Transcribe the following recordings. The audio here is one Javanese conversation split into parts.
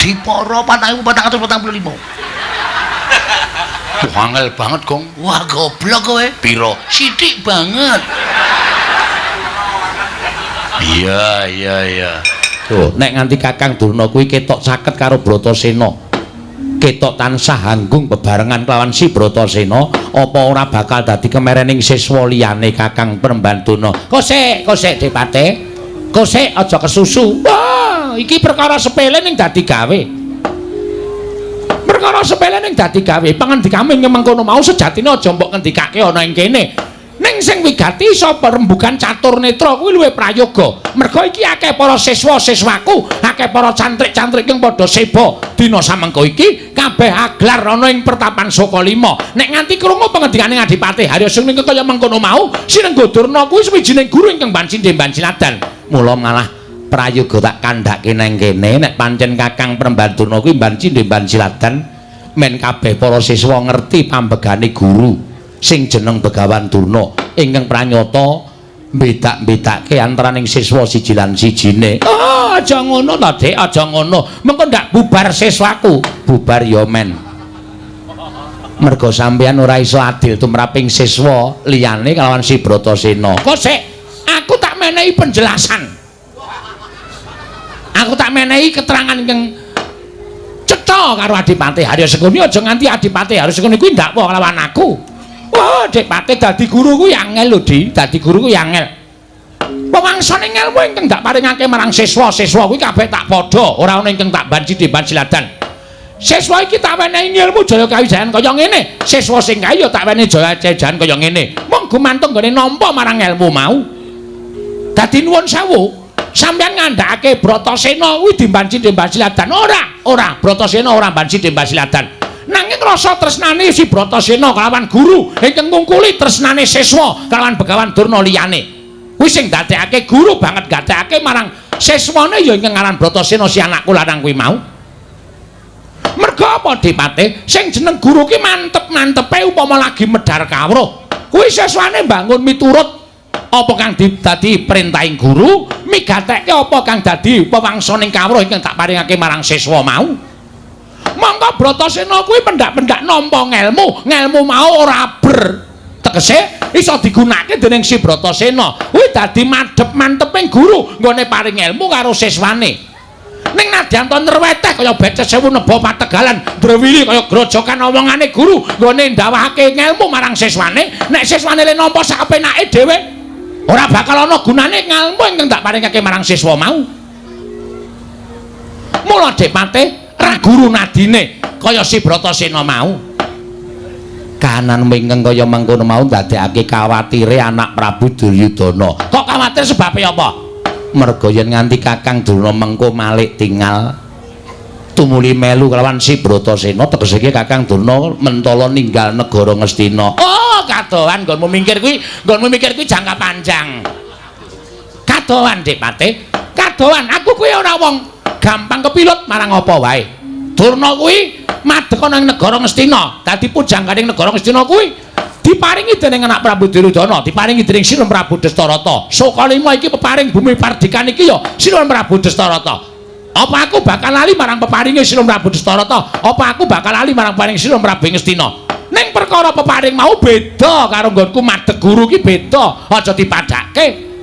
Dipara 4445. Wah, angel banget, Gong. Wah, goblok kowe. Piro? Sithik banget. Iya, iya, iya. Tuh, nek nganti Kakang Durna kuwi ketok caket karo Bratasena, ketok tansah hanggung bebarengan kelawan si Bratasena, apa ora bakal dadi kemerening siswa liyane Kakang Premban Durna? Kosek, kosek Depate. Kosek aja kesusu. Wah, iki perkara sepele ning dadi gawe. Perkara sepele ning dadi gawe. Pangandikamu ing mengkono mau sejatine aja mbok ngendikake ana ing kene. Ning sing wigati sapa rembugan catur netra kuwi luwih prayoga. Merga iki akeh para siswa-siswaku, akeh para cantrik-cantrik kang padha seba dina samengko iki kabeh aglar ana ing pertapan Sokalima. Nek nganti krungu pangendikane Adipati Harya sing kaya mengkono mau, Sinengga Durna kuwi sawijining guru ingkang banci ndemban siladan. Mula malah prayoga tak kandhake nang kene nek pancen Kakang Premban Durna kuwi banci ndemban siladan men kabeh para siswa ngerti pambegane guru sing jeneng Begawan Durna ingkang pranyata mbedak-mbedake antaraning siswa siji lan sijine. Oh, aja ngono ta, Dik, aja ngono. Mengko ndak bubar siswaku. Bubar ya men. Merga sampeyan ora iso adil tumraping siswa liyane kalawan si Bratasena. Kok sik, aku tak menehi penjelasan. Aku tak menehi keterangan ingkang cetha karo Adipati Harya Sengkuni, aja nganti Adipati Harya Sengkuni kuwi ndakwa kelawan aku. Wah, Dipate dadi guru kuwi angel lho, Di. Dadi guru kuwi angel. Pewangsane ngelmu ingkang dak paringake marang siswa-siswa kuwi kabeh tak padha, ora ana ingkang tak banci dimban siladan. Siswa iki tak wenehi ngelmu Jaya Kawijayan kaya ngene, siswa sing kae ya tak wenehi Jaya Kawijayan kaya ngene. Mung gumantung nggone nampa marang ngelmu mau. Dadi nuwun sewu, sampeyan ngandhakake Bratasena kuwi dimbanci dimban siladan. Ora, ora, Bratasena ora banci dimban siladan. Nanging rasa tresnane si Bratasena kelawan guru ingkang ngungkuli tresnane siswa kelawan Begawan Durna liyane. Kuwi sing ndadekake guru banget gatekake marang siswane ya ingkang aran Bratasena si anakku lanang kuwi mau. Merga apa Dipate? Sing jeneng guru ki mantep-mantepe upama lagi medhar kawruh. Kuwi siswane mbangun miturut apa kang dadi perintahing guru, migatekke apa kang dadi pewangsaning kawruh ingkang tak paringake marang siswa mau. Mongko Bratasena kuwi pendak-pendak nampa ngelmu, ngelmu mau ora ber tegese iso digunakake dening si Bratasena. Kuwi dadi madhep manteping guru nggone paring ilmu karo siswane. Ning nadyan to nreweteh kaya becet sewu neba pategalan, drewili kaya grojokan omongane guru nggone ndawahake ngelmu marang siswane, nek siswane le nampa sakepenake dhewe ora bakal ana gunane ngelmu ingkang tak paringake marang siswa mau. Mula Depate ra guru nadine kaya si Bratasena mau. Kahanan wingkang kaya mangkono mau ndadekake kawatire anak Prabu Duryudana. Kok kawatir sebabe apa? Merga yen nganti Kakang Durna mengko malik tingal tumuli melu kelawan si Bratasena, tegese iki Kakang Durna mentala ninggal negara Ngastina. Oh, kadohan nggonmu mikir kuwi, nggonmu mikir kuwi jangka panjang. Kadohan Dipate, kadohan aku kuwi ora wong gampang kepilut marang apa wae. Durna kuwi madeg ana ing negara Ngastina, dadi pujangganing negara Ngastina kuwi diparingi dening anak Prabu Duryudana, diparingi dening Sinuwun Prabu Dastarata. Sokalima iki peparing bumi pardikan iki ya Sinuwun Prabu Dastarata. Apa aku bakal lali marang peparinge Sinuwun Prabu Dastarata? Apa aku bakal lali marang peparing Sinuwun Prabu Ngastina? Ning perkara peparing mau beda karo nggonku madeg guru ki beda, aja dipadhake.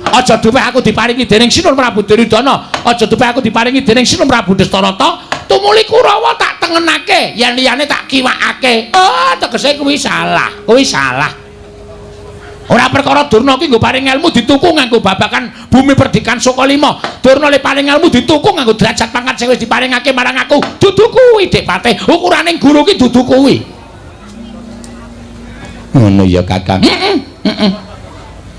Aja duwe aku diparingi dening Sinuwun Prabu Duryudana, aja duwe aku diparingi dening Sinuwun Prabu Dastarata, tumuli Kurawa tak tengenake, yen liyane tak kiwakake. Oh, tegese kuwi salah, kuwi salah. Ora perkara Durna ki nggo paring ilmu dituku nganggo babakan bumi perdikan Sokalima. Durna le paring ilmu dituku nganggo derajat pangkat sing wis diparingake marang aku. Dudu kuwi Dipate, ukurane guru ki dudu kuwi. Ngono ya Kakang. Heeh, heeh.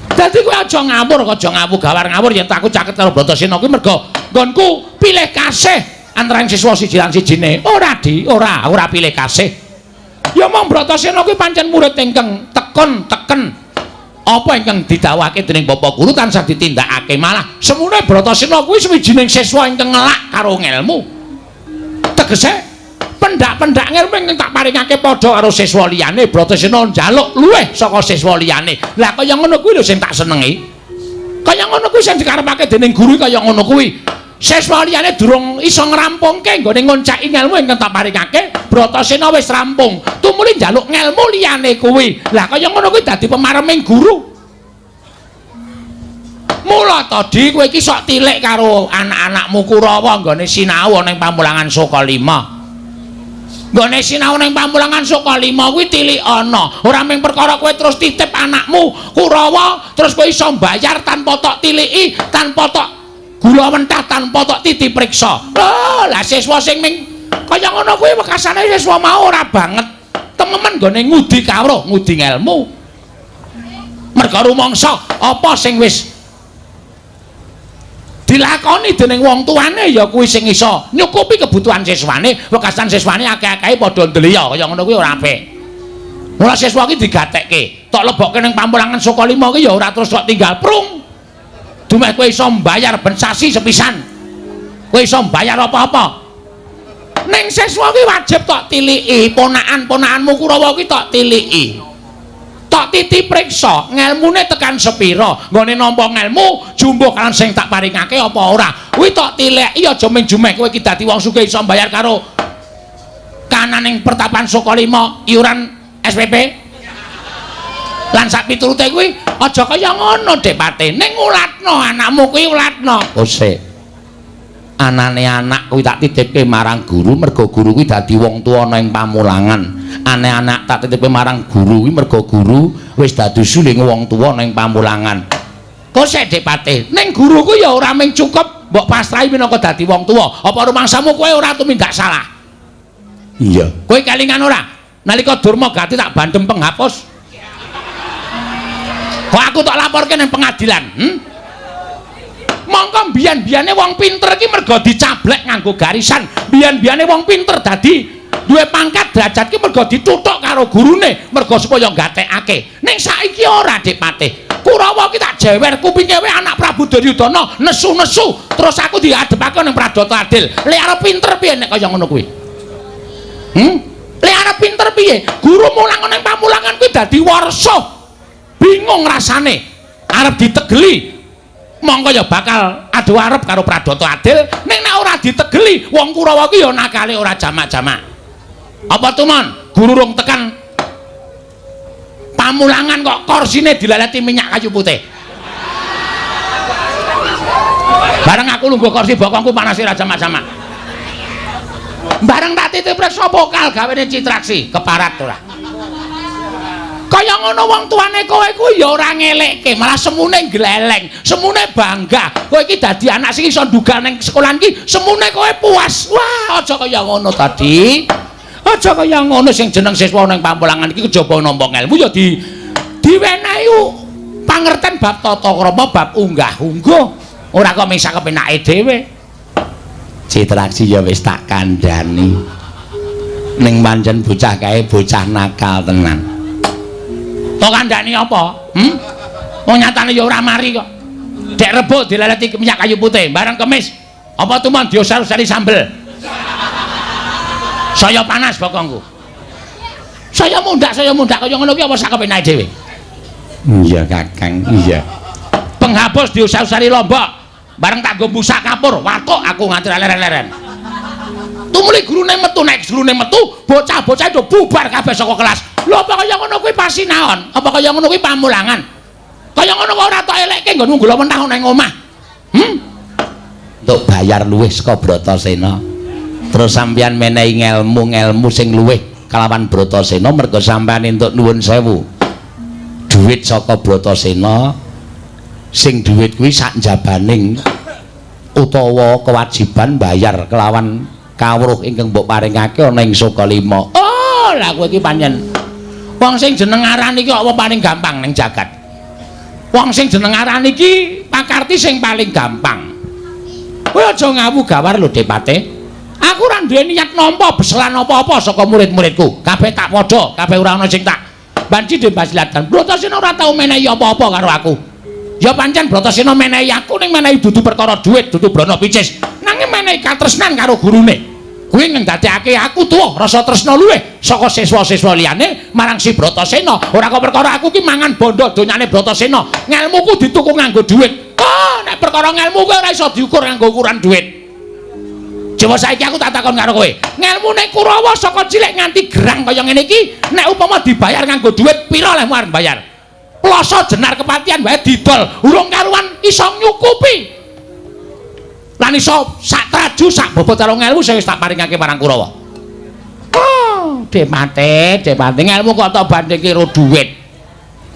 Dadi kowe aja ngawur, aja ngawur gawar ngawur yen aku caket karo Bratasena kuwi merga nggonku pilih kasih antaraning siswa siji lan sijine. Ora Di, ora, ora pilih kasih. Ya mong Bratasena kuwi pancen murid ingkang tekon teken. Apa ingkang didhawuhake dening Bapak Guru tansah ditindakake, malah semune Bratasena kuwi sawijining siswa ingkang ngelak karo ngelmu. Tegese pendak-pendak ngelmu ingkang tak paringake padha karo siswa liyane, Bratasena njaluk luwih saka siswa liyane. Lah kaya ngono kuwi lho sing tak senengi. Kaya ngono kuwi sing dikarepake dening guru kaya ngono kuwi. Siswa liyane durung iso ngrampungke nggone ngoncaki ngelmu ingkang tak paringake, Bratasena wis rampung. Tumuli njaluk ngelmu liyane kuwi. Lah kaya ngono kuwi dadi pemareming guru. Mula to, Di, kowe iki sok tilik karo anak-anakmu Kurawa nggone sinau ana ing Pamulangan Soka 5. Nggone sinau ning Pamulangan Soka 5 kuwi tilik ana. Ora mung perkara kowe terus titip anakmu Kurawa terus kowe iso mbayar tanpa tok tiliki, tanpa tok gula mentah, tanpa tok titi priksa. Lho, lah siswa sing ming kaya ngono kuwi wekasane siswa mau ora banget tememen nggone ngudi kawruh, ngudi ngelmu. Merga rumangsa apa sing wis dilakoni dening wong tuane ya kuwi sing iso nyukupi kebutuhan siswane, wekasan siswane akeh-akehe padha ndeliya kaya ngono kuwi ora apik. Mula siswa ki digatekke, tok lebokke ning Pamulangan Soka 5 ki ya ora terus tok tinggal prung. Dumeh kowe iso mbayar ben sasi sepisan. Kowe iso mbayar apa-apa. Ning siswa ki wajib tok tiliki, ponakan-ponakanmu Kurawa ki tok tiliki. Tok titi priksa ngelmune tekan sepira, nggone nampa ngelmu jumbuh kan sing tak paringake apa ora. Kuwi tok tileki, aja mung jumeh kowe iki dadi wong sugih iso mbayar karo kananing pertapan Soka 5 iuran SPP lan sak piturute kuwi aja kaya ngono Depate. Ning ulatno anakmu kuwi, ulatno. Kose anane anak kuwi tak titipke marang guru mergo guru kuwi dadi wong tuwa ana ing pamulangan. Ane anak tak titipke marang guru kuwi mergo guru wis dadi suling wong tuwa ana ing pamulangan. Kose Depate, ning guru kuwi ya ora mung cukup mbok pasrahi minangka dadi wong tuwa. Apa rumangsamu kowe ora tumindak salah? Iya. Kowe kelingan ora nalika Durma Gati tak bandem penghapus? Kok aku tak laporke ning pengadilan? Mongko mbiyen-mbiyene wong pinter iki mergo dicablek nganggo garisan. Mbiyen-mbiyene wong pinter dadi duwe pangkat derajat ki mergo dituthuk karo gurune, mergo supaya gatekake. Ning saiki ora, Depate. Kurawa ki tak jewer kupinge wae anak Prabu Duryudana nesu-nesu, terus aku diadepake ning Pradata Adil. Le arep pinter piye nek kaya ngono kuwi? Le arep pinter piye? Guru mulang ning pamulangan kuwi dadi warsa. Bingung rasane. Arep ditegeli mongko ya bakal adu arep karo Pradata Adil. Ning nek ora ditegeli wong Kurawa ki ya nakale ora jamak-jamak. Apa tumon guru rung tekan pamulangan kok korsine dilaleti minyak kayu putih. Bareng aku lungguh kursi bokongku panase ora jamak-jamak. Bareng tak titip preksa pokal gawene Citraksi keparat ora. Kaya ngono wong tuane kowe kuwi ya ora ngelekke, malah semune gleleng, semune bangga. Kowe iki dadi anak sing iso ndugal ning sekolahan iki, semune kowe puas. Wah, aja kaya ngono tadi. Aja kaya ngono sing jeneng siswa ning pamulangan iki kejaba nampa ngelmu ya diwenehi pangerten bab tata krama, bab unggah-ungguh. Ora kok mung sak kepenake dhewe. Citraksi ya wis tak kandhani. Ning pancen bocah kae bocah nakal tenan. Tok kandhani apa? Wong nyatane ya ora mari kok. Dek Rebo dilaleti minyak kayu putih, bareng Kemis apa tumon diosar-osari sambel. Saya panas bokongku. Saya mundak kaya ngono ki apa sak kepenake dhewe? Iya, Kakang, iya. Penghapus diusar-usari lombok, bareng tak nggo busak kapur, watuk aku nganti leren-leren. Tumuli gurune metu, nek gurune metu, bocah-bocah do bubar kabeh saka kelas. Lho apa kaya ngono kuwi pasinaon? Apa kaya ngono kuwi pamulangan? Kaya ngono kok ora tok elekke nggonmu gula mentah nang omah. Untuk bayar luwih saka Bratasena. Terus sampeyan menehi ngelmu-ngelmu sing luwih kalawan Bratasena mergo sampeyan entuk nuwun sewu. Duit saka Bratasena sing duit kuwi sak njabaning utawa kewajiban bayar kelawan kawruh ingkang mbok paringake ana ing Soka 5. Oh, lah kowe iki pancen wong sing jeneng aran iki apa paling gampang ning jagat. Wong sing jeneng aran iki pakarti sing paling gampang. Kowe aja ngawu gawar lho, Depate. Aku ora duwe niat nampa beselan apa-apa saka murid-muridku. Kabeh tak padha, kabeh ora ana sing tak banci dhe Basilatan. Bratasena ora tau menehi apa-apa karo aku. Ya pancen Bratasena menehi aku ning menehi dudu perkara duit, dudu brana picis. Nanging menehi katresnan karo gurune. Kuwi ngendadekake aku tuwa rasa tresna luwih saka siswa-siswa liyane marang si Bratasena. Ora kok perkara aku ki mangan bondo donyane Bratasena. Ngelmuku dituku nganggo duit. Oh, nek perkara ngelmu kuwi ora iso diukur nganggo ukuran duit. Coba saiki aku tak takon karo kowe. Ngelmune Kurawa saka cilik nganti gerang kaya ngene iki, nek upama dibayar nganggo dhuwit pira lehmu arep bayar? Ploso jenar kepatihan wae didol, urung karuan iso nyukupi. Lan iso sak traju sak bobot karo ngelmu sing wis tak paringake marang Kurawa. Oh, Depate, Depate ngelmu kok tak bandingke karo dhuwit.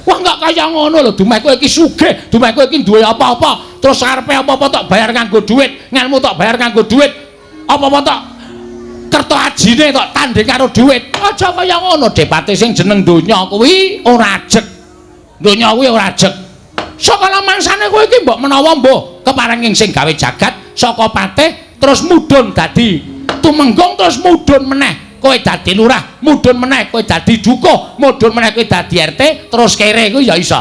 Wah, enggak kaya ngono lho, dumeh kowe iki sugih, dumeh kowe iki duwe apa-apa, terus arepe apa-apa tok bayar nganggo dhuwit, ngelmu tok bayar nganggo dhuwit. Apa-apa tok kerta ajine tok tanding karo dhuwit. Aja kaya ngono, Depate sing jeneng donya kuwi ora ajeg. Donya kuwi ora ajeg. Saka mangsane kowe iki mbok menawa mbuh keparenging sing gawe jagat saka patih terus mudhun dadi tumenggung terus mudhun meneh kowe dadi lurah, mudhun meneh kowe dadi dukuh, mudhun meneh kowe dadi RT terus kere kuwi ya iso.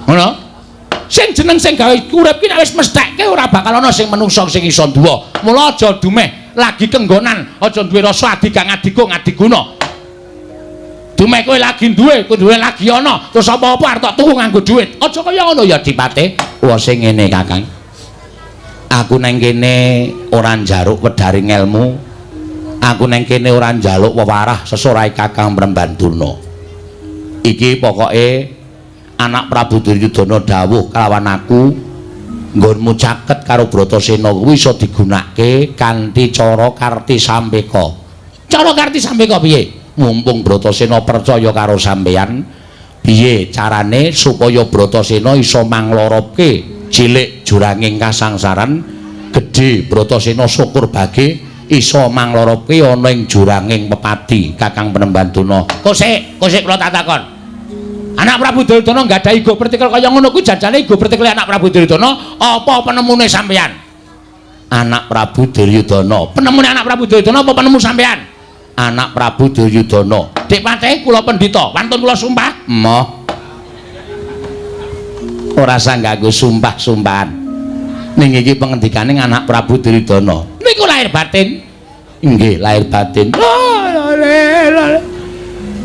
Ngono? Sing jeneng sing gawe urip ki nek wis mesthekke ora bakal ana sing menungsa sing iso nduwa. Mula aja dumeh lagi kenggonan, aja duwe rasa adigang adigung adiguna. Dumeh kowe lagi duwe, kowe duwe lagi ana, terus apa-apa arep tok tuku nganggo dhuwit. Aja kaya ngono ya Dipate. Wah sing ngene Kakang. Aku nang kene ora njaluk wedharing elmu. Aku nang kene ora njaluk wewarah sesorahe Kakang Prembandurna. Iki pokoke anak Prabu Duryudana dawuh kalawan aku nggonmu caket karo Bratasena kuwi iso digunakake kanthi cara Karti Sampeka. Cara Karti Sampeka piye? Mumpung Bratasena percaya karo sampeyan, piye carane supaya Bratasena iso mangloropke cilik juranging kasangsaran, gedhe Bratasena syukur bage iso mangloropke ana ing juranging pepadi Kakang Prembandurna. Kosek, kosek kula tak takon. Anak Prabu Duryudana nggadahi go pertikel kaya ngono kuwi janjane go pertikel anak Prabu Duryudana apa penemune sampeyan? Anak Prabu Duryudana. Penemune anak Prabu Duryudana apa penemu sampeyan? Anak Prabu Duryudana. Dik Patih kula pendhita, wantun kula sumpah. Emoh. Ora usah nganggo sumpah-sumpahan. Ning iki pengendikane anak Prabu Duryudana. Niku lahir batin. Nggih, lahir batin. Oh, lho, lho.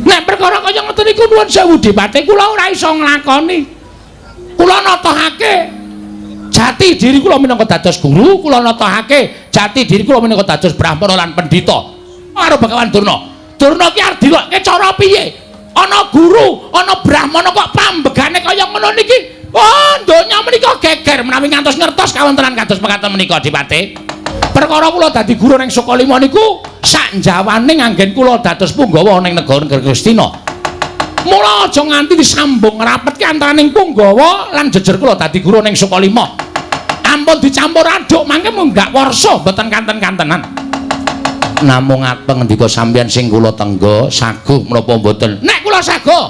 Nek perkara kaya ngoten niku nuwun sewu Dipate kula ora iso nglakoni. Kula natohake jati diri kula minangka dados guru, kula natohake jati diri kula minangka dados brahmana lan pendhita. Karo Begawan Durna. Durna ki arep dilokke cara piye? Ana guru, ana brahmana kok pambegane kaya ngono niki. Oh, donya menika geger menawi ngantos ngertos kawontenan kados mekaten menika Dipate. Perkara kula dadi guru ning Sukalima niku sak njawaning anggen kula dados punggawa ning negara Ngastina. Mula aja nganti disambung rapetke antaraning punggawa lan jejer kula dadi guru ning Sukalima. Ampun dicampur aduk mangke munggah warsa mboten kanten-kantenan. Namung pengendika sampeyan sing kula tengga saguh menapa mboten? Nek kula saguh.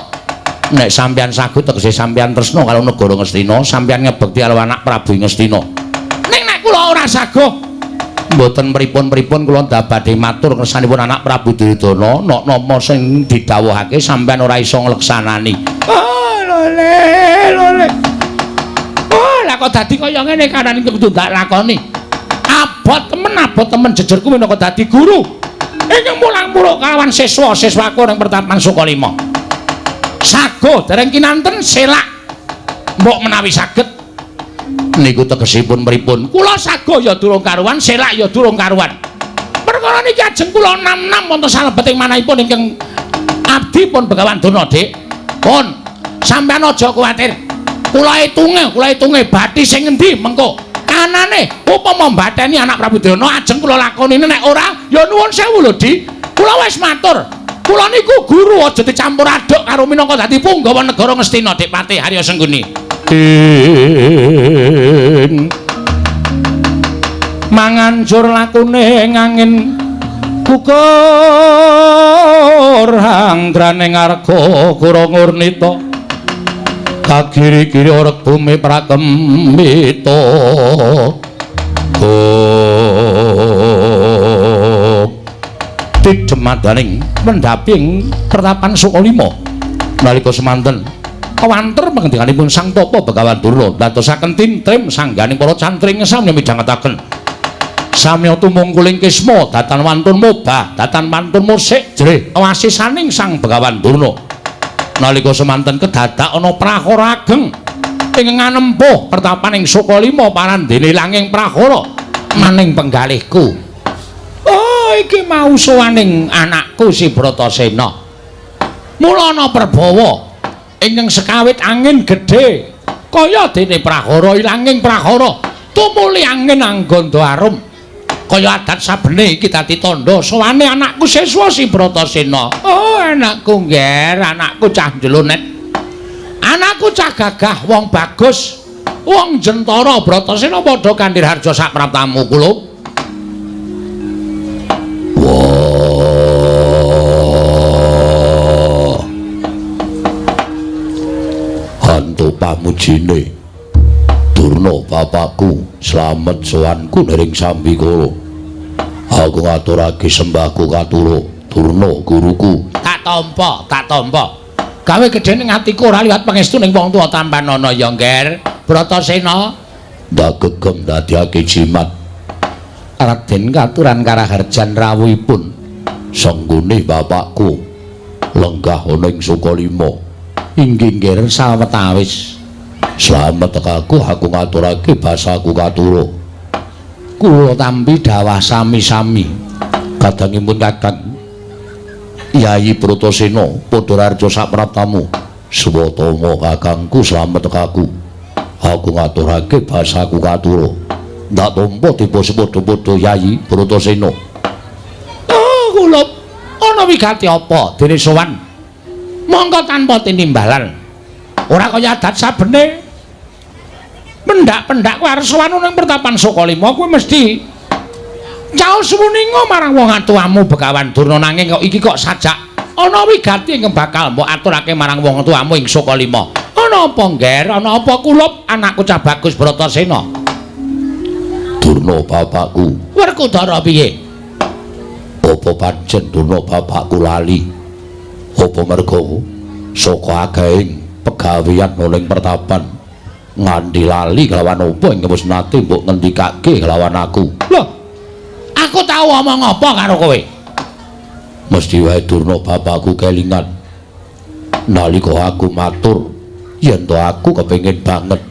Nek sampeyan saguh tegese sampeyan tresna karo negara Ngastina, sampeyan ngebekti karo anak Prabu Ngastina. Ning nek kula ora saguh, mboten pripun-pripun kula badhe matur kersanipun anak Prabu Duryudana, nok napa sing didhawuhake sampeyan ora iso ngleksanani. Oh, lole, lole. Oh, lah kok dadi kaya ngene kanan iki kudu ndak lakoni. Abot temen jejerku minangka dadi guru. Ingkang mulang-muluk kalawan siswa-siswaku ning pertapan Sukalima. Saguh dereng kinanten selak mbok menawi saged. Niku tegesipun pripun? Kula saguh ya durung karuan, selak ya durung karuan. Perkara niki ajeng kula nam-nam wonten salebeting manahipun ingkang abdi pun Begawan Durna, Dik. Pun sampeyan aja kuwatir. Kula hitunge bathi sing ngendi mengko. Kanane upama mbatheni anak Prabu Duryudana ajeng kula lakoni, nek ora ya nuwun sewu lho, Di. Kula wis matur. Kula niku guru aja dicampur aduk karo minangka dadi punggawa negara Ngastina, Dik Patih Harya Sengguni. Manganjur lakune ngangin kukur hanggrane ngarga kura ngurnita kagiri-giri orek bumi prakemita. Tidemadaning mendhaping pertapan Sukalima nalika semanten kawanter pangendikanipun Sang Tapa Begawan Durna dadosaken tintrim sangganing para cantring sami midhangetaken samya tumungkuling kisma datan wantun mobah datan wantun musik jrih wasisaning Sang Begawan Durna. Nalika semanten kedadak ana prahara ageng ing nganempuh pertapaning Sukalima parandene langing prahara. Maning penggalihku. Oh, iki mau sowaning anakku si Bratasena. Mula ana perbawa ingkang sekawit angin gedhe kaya dene prahara ilanging prahara tumuli angin angganda arum. Kaya adat sabene iki dadi tandha sowane anakku siswa si Bratasena. Oh, anakku ngger, anakku cah njlonet. Anakku cah gagah wong bagus. Wong jentara Bratasena padha kandir harja sak praptamu kula. Wah. Hantu pamujine. Durna bapakku, slamet sowanku nering sambikala. Aku ngaturake sembahku katura Durna guruku. Tak tampa, tak tampa. Gawe gedhe ning atiku ora liwat pangestu ning wong tuwa tampanana ya, Ngger. Bratasena ndak gegem dadiake jimat. Raden katuran karaharjan rawuhipun sanggone bapakku lenggah ana ing Sukalima. Inggih Ngger sawetawis. Slamet tekaku aku ngaturake basaku katura. Kula tampi dawah sami-sami. Kadangipun Kakang Yayi Bratasena padha rarja sapraptamu. Swatama kakangku slamet tekaku. Aku ngaturake basaku katura. Ndak tampa tiba sepadha-padha Yayi Bratasena. Oh, kula ana wigati apa dene sowan? Monggo tanpa tinimbalan. Ora kaya adat sabene. Pendak-pendak kowe arep sowan ning pertapan Sukalima kuwi mesti caos wuninga marang wong tuamu Begawan Durna, nanging kok iki kok sajak ana wigati ingkang bakal mbok aturake marang wong tuamu ing Sukalima. Ana apa, Ngger? Ana apa kulup anakku cah bagus Bratasena? Durna bapakku. Werkudara piye? Apa pancen Durna bapakku lali? Apa merga saka akehing pegawean ana ing pertapan nganti lali kelawan apa ingkang wis nate mbok ngendikake kelawan aku? Lho, aku tau omong apa karo kowe? Mesti wae Durna bapakku kelingan nalika aku matur yen to aku kepengin banget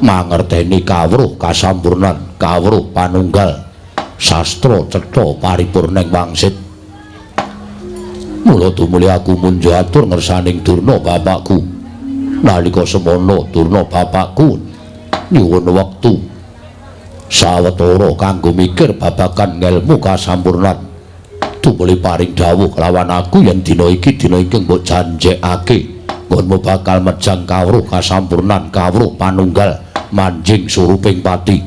mangerteni kawruh kasampurnan, kawruh panunggal, sastra cetha paripurning wangsit. Mula tumuli aku munjo atur ngersaning Durna bapakku. Nalika semono Durna bapakku nyuwun wektu sawetara kanggo mikir babagan ngelmu kasampurnan. Tumuli paring dawuh kelawan aku yen dina iki dina ingkang mbok janjekake nggonmu bakal mejang kawruh kasampurnan, kawruh panunggal manjing suruping pati.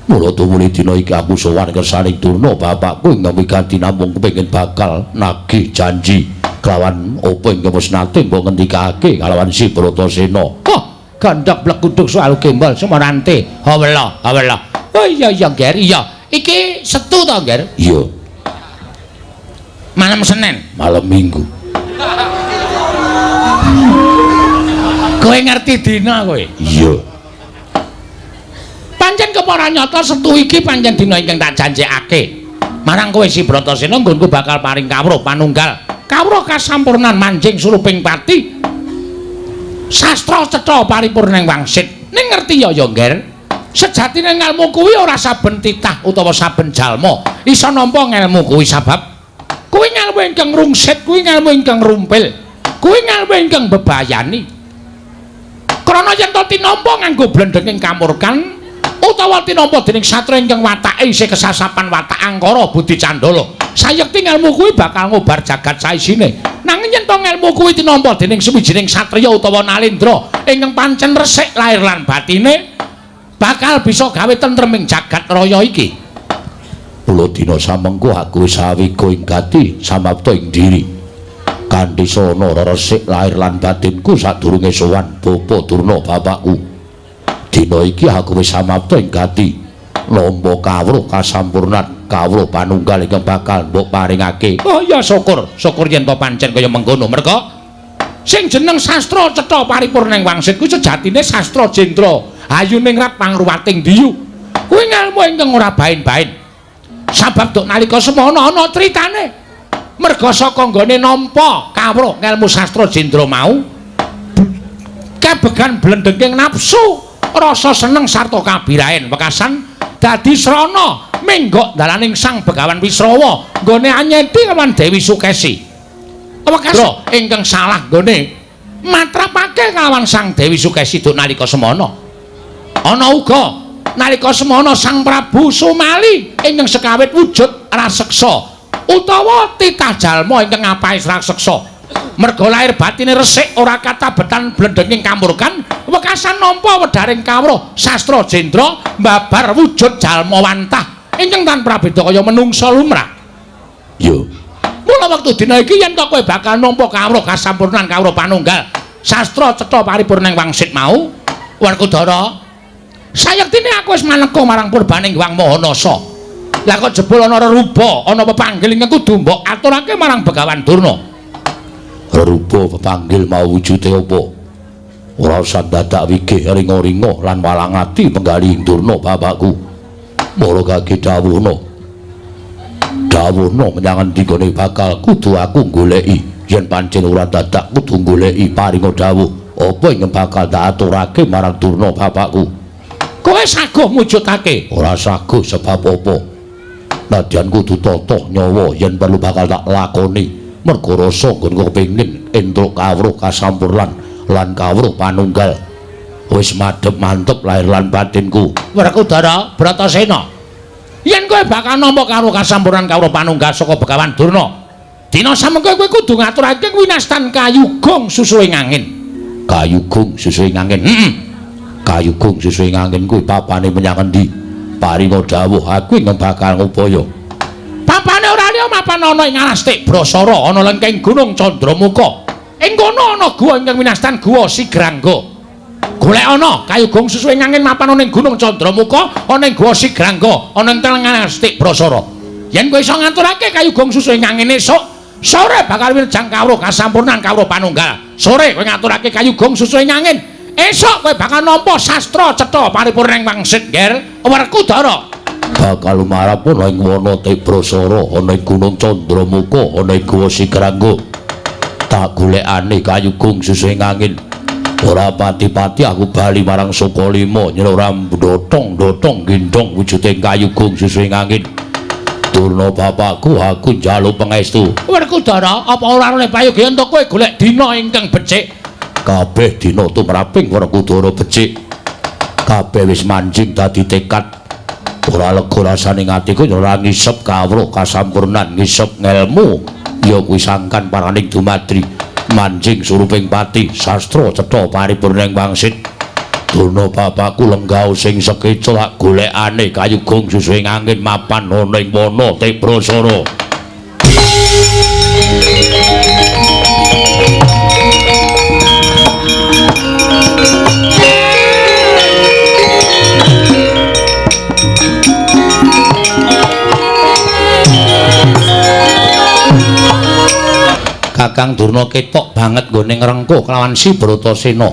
Mula tumuli dina iki aku sowan kersaning Durna bapakku ingkang wigati namung kepengin bakal nagih janji kelawan apa ingkang wis nate mbok ngendikake kalawan si Bratasena. Oh, gandhak bleguduk soal gembol semonante. Hawela, hawela. Oh iya iya Ngger, iya. Iki Setu to, Ngger? Iya. Malam Senin, malam Minggu. Kowe ngerti dina kowe? Iya. Pancen kepara nyata Setu iki pancen dina ingkang tak janjekake marang kowe si Bratasena nggonku bakal paring kawruh panunggal, kawruh kasampurnan manjing suruping pati, sastra cetha paripurning wangsit. Ning ngerti ya ya Ngger, sejatine ngelmu kuwi ora saben titah utawa saben jalma iso nampa ngelmu kuwi, sabab kuwi ngelmu ingkang rungsit, kuwi ngelmu ingkang rumpil, kuwi ngelmu ingkang bebayani. Krana yen to tinampa nganggo blendhenging kamurkan utawa tinampa dening satra ingkang watake isih kesasapan watak angkara budi candala, sayekti ngelmu kuwi bakal ngobar jagat saisine. Nanging yen to ngelmu kuwi tinampa dening suwijining satriya utawa nalendra ingkang pancen resik lahir lan batine, bakal bisa gawe tentreming jagat raya iki. Mula dina samengko aku wis sawika ing gati samapta ing diri. Kanthi sana resik lahir lan batinku sadurunge sowan Bapa Durna bapakku. Dina iki aku wis samapta ing gati nampa kawruh kasampurnan, kawruh panunggal ingkang bakal mbok paringake. Oh iya, syukur, syukur yen to pancen kaya mengkono. Merga sing jeneng sastra cetha paripurning wangsit kuwi sejatine sastra jendra hayuning rat pangruwating diyu. Kuwi ngelmu ingkang ora bain-bain. Sabab duk nalika semono ana critane. Merga saka nggone nampa kawruh ngelmu sastra jendra mau kabegan blendhenging nafsu, rasa seneng sarta kabiraen wekasan Dadi srana menggok dalaning Sang Begawan Wisrawa nggone anyeti lawan Dewi Sukesi. Wekasra ingkang salah nggone matrapake kalawan Sang Dewi Sukesi duk nalika semana. Ana uga nalika semana Sang Prabu Sumali ingkang sekawit wujud raseksa utawa titah jalma ingkang ngapais raseksa. Merga lahir batine resik ora katabetan blendhenging kamurkan, wekasan nampa wedharing kawruh sastra jendra mbabar wujud jalma wantah ingkang tan prabeda kaya menungsa lumrah. Yo. Mula wektu dina iki yen to kowe bakal nampa kawruh kasampurnan kawruh panunggal sastra cetha paripurna ing wangsit mau, Werkudara, sayektine aku wis maneka marang purbaning Hyang Mahanasa. Lah kok jebul ana reruba, ana pepanggil ingkang kudu mbok aturake marang Begawan Durna. Reruba pepanggil mau wujude apa? Ora usah dadak wigih ringa-ringa lan walang ati penggalih Durna bapakku. Mara kage dawuhna. Dawuhna menyang endi gone bakal kudu aku goleki. Yen pancen ora dadak kudu goleki paringa dawuh apa ingkang bakal tak aturake marang Durna bapakku. Kowe saguh mujudake? Ora saguh sebab apa? Nadyan kudu tata nyawa yen perlu bakal tak lakoni. Merga rasa nggonku kepengin entuk kawruh kasampurnan lan kawruh panunggal. Wis madhep mantep lahir lan batinku. Werkudara Bratasena, yen kowe bakal nampa kawruh kasampurnan kawruh panunggal saka Begawan Durna, dina samengko kowe kudu ngaturake winastan kayugung susuhing angin. Kayugung susuhing angin? Heeh. Kayugung susuhing angin kuwi papane menyang endi? Paringa dawuh aku ingkang bakal ngupaya. Papane ora liya mapan ana ing alas Tibrasara ana lengking Gunung Candramuka. Ing kono ana guwa ingkang winastan Guwa Sigrangga. Golek ana kayugung susuhing angin mapan ana ing Gunung Candramuka ana ing Guwa Sigrangga ana ing tengah alas Tibrasara. Yen kowe iso ngaturake kayugung susuhing angin esuk sore bakal wilujeng kawruh kasampurnan kawruh panunggal. Sore kowe ngaturake kayugung susuhing angin, esuk kowe bakal nampa sastra cetha paripurna ing wangsit Nger Werkudara. Bakal lumarap ana ing wana Tibrasara ana ing Gunung Candramuka ana ing Guwa Sigrangga. Tak golekane kayugung susuhing angin. Ora pati-pati aku bali marang Sukalima yen ora ndotong-ndotong gendhong wujuding kayugung susuhing angin. Durna bapakku aku njaluk pangestu. Werkudara, apa ora oleh prayoga entuk kowe golek dina ingkang becik? Kabeh dina tumraping Werkudara becik. Kabeh wis manjing dadi tekad. Ora lega rasane atiku ora ngisep kawruh kasampurnan ngisep ngelmu ya kuwi sangkan paraning dumadri manjing suruping pati sastra cetha paripurna ing wangsit. Durna bapakku lenggah sing sekeca lak golekane kayugung susuhing angin mapan ana ing wana Tibrasara. Kakang Durna ketok banget nggone ngrengkuh kelawan si Bratasena.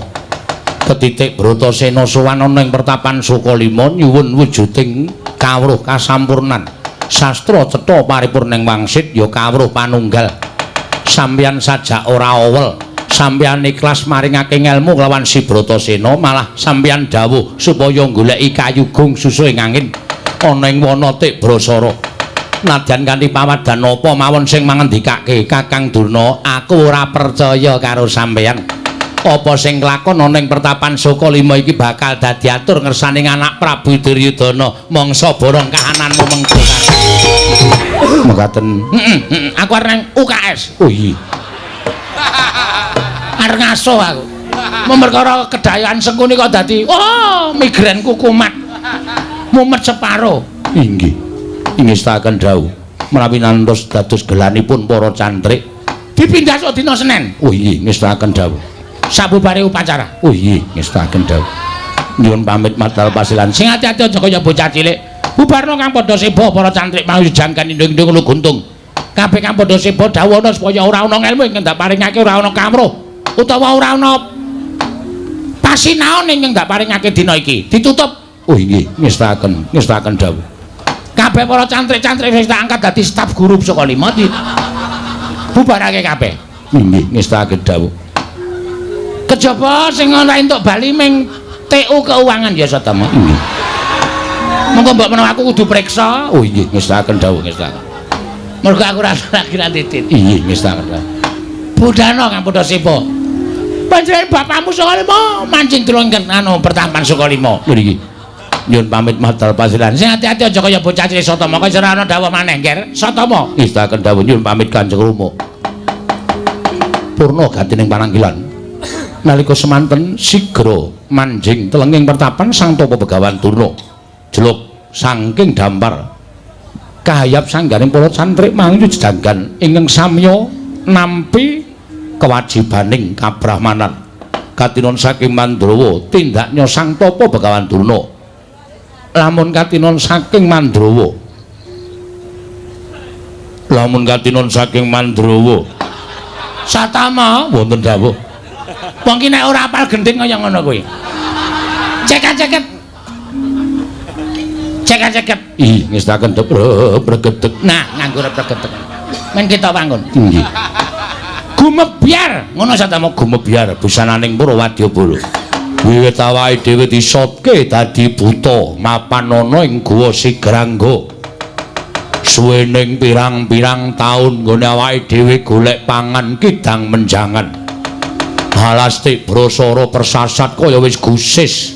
Ketitik Bratasena sowan ana ing pertapan Sukalima nyuwun wujuding kawruh kasampurnan. Sastra cetha paripurna ing wangsit ya kawruh panunggal. Sampeyan sajak ora owel, sampeyan ikhlas maringake ngelmu kelawan si Bratasena, malah sampeyan dawuh supaya goleki kayugung susuhing angin ana ing wana Tibrasara. Nadyan kanthi pawadhan apa mawon sing mangendikake Kakang Durna, aku ora percaya karo sampeyan. Apa sing kelakon ana ing pertapan Sukalima iki bakal dadi atur ngersaning anak Prabu Duryudana mangsa borong kahananmu mengko Kakang. Mekaten. Heeh, aku arep nang UKS. Oh iya. Arep ngaso aku. Memperkara kedayan Sengkuni kok dadi oh migrenku kumat. Mumet separo. Inggih. Ingestaken dawuh menawi nantos dados gelanipun para cantrik dipindah sok dina Senin. Oh iya, ngestaken dawuh sabubare upacara. Oh iya, ngestaken dawuh. Nyuwun pamit matal pasilan. Sing ati-ati aja kaya bocah cilik. Bubarno kang padha seba para cantrik mau jangkan indung-indung guntung. Kabeh kang padha seba dawuhna supaya ora ana ngelmu ingkang dak paringake ora ana kamruh utawa ora ana pasinaon ingkang dak paringake dina iki. Ditutup. Oh iya, ngestaken, ngestaken dawuh. Kabeh para cantrik-cantrik wis tak angkat dadi staf guru Sukalima di bubarake kabeh. Inggih, ngestake dawuh. Kejaba sing ora entuk bali ming TU keuangan ya Satama. Inggih. Mengko mbok menawa aku kudu priksa. Oh inggih, ngestakaken dawuh ngestakaken. Mergo aku ora lagi ra titit. Inggih, ngestakaken dawuh. Budhana Kang Puntasepa. Panjenengan bapakmu Sukalima mancing tulung anu pertampan Sukalima. Nggih. Nyuwun pamit madal pasiran. Sing ati-ati aja kaya bocah cilik Satama, kaya ora ana dawuh maneh, Nger. Satama. Ngestakaken dawuh nyuwun pamit Kanjeng Rama. Purna gatining pananggilan. Nalika semanten sigra manjing telenging pertapan Sang Tapa Begawan Durna. Jeluk saking dampar kahayap sangganing para cantrik mangyu jejanggan ingkang samya nampi kewajibaning kabrahmanan. Katinon saking Mandrawa tindaknya Sang Tapa Begawan Durna. Lamun katinon saking Mandrawa. Lamun katinon saking Mandrawa. Satama wonten dawuh. Wong ki nek ora apal gendhing kaya ngono kuwi. Ceket-ceket. Ceket-ceket. Ih, ngestaken regetek. Nah, nganggo regetek. Men kita wangun. Nggih. Gumebyar, ngono Satama gumebyar busananing para wadyabala. Wiwit awake dhewe disotke dadi buta, mapan ana ing Guwa Sigrangga. Suwening pirang-pirang taun nggone awake dhewe golek pangan kidang menjangan. Alas Tibrasara persasat kaya wis gusis.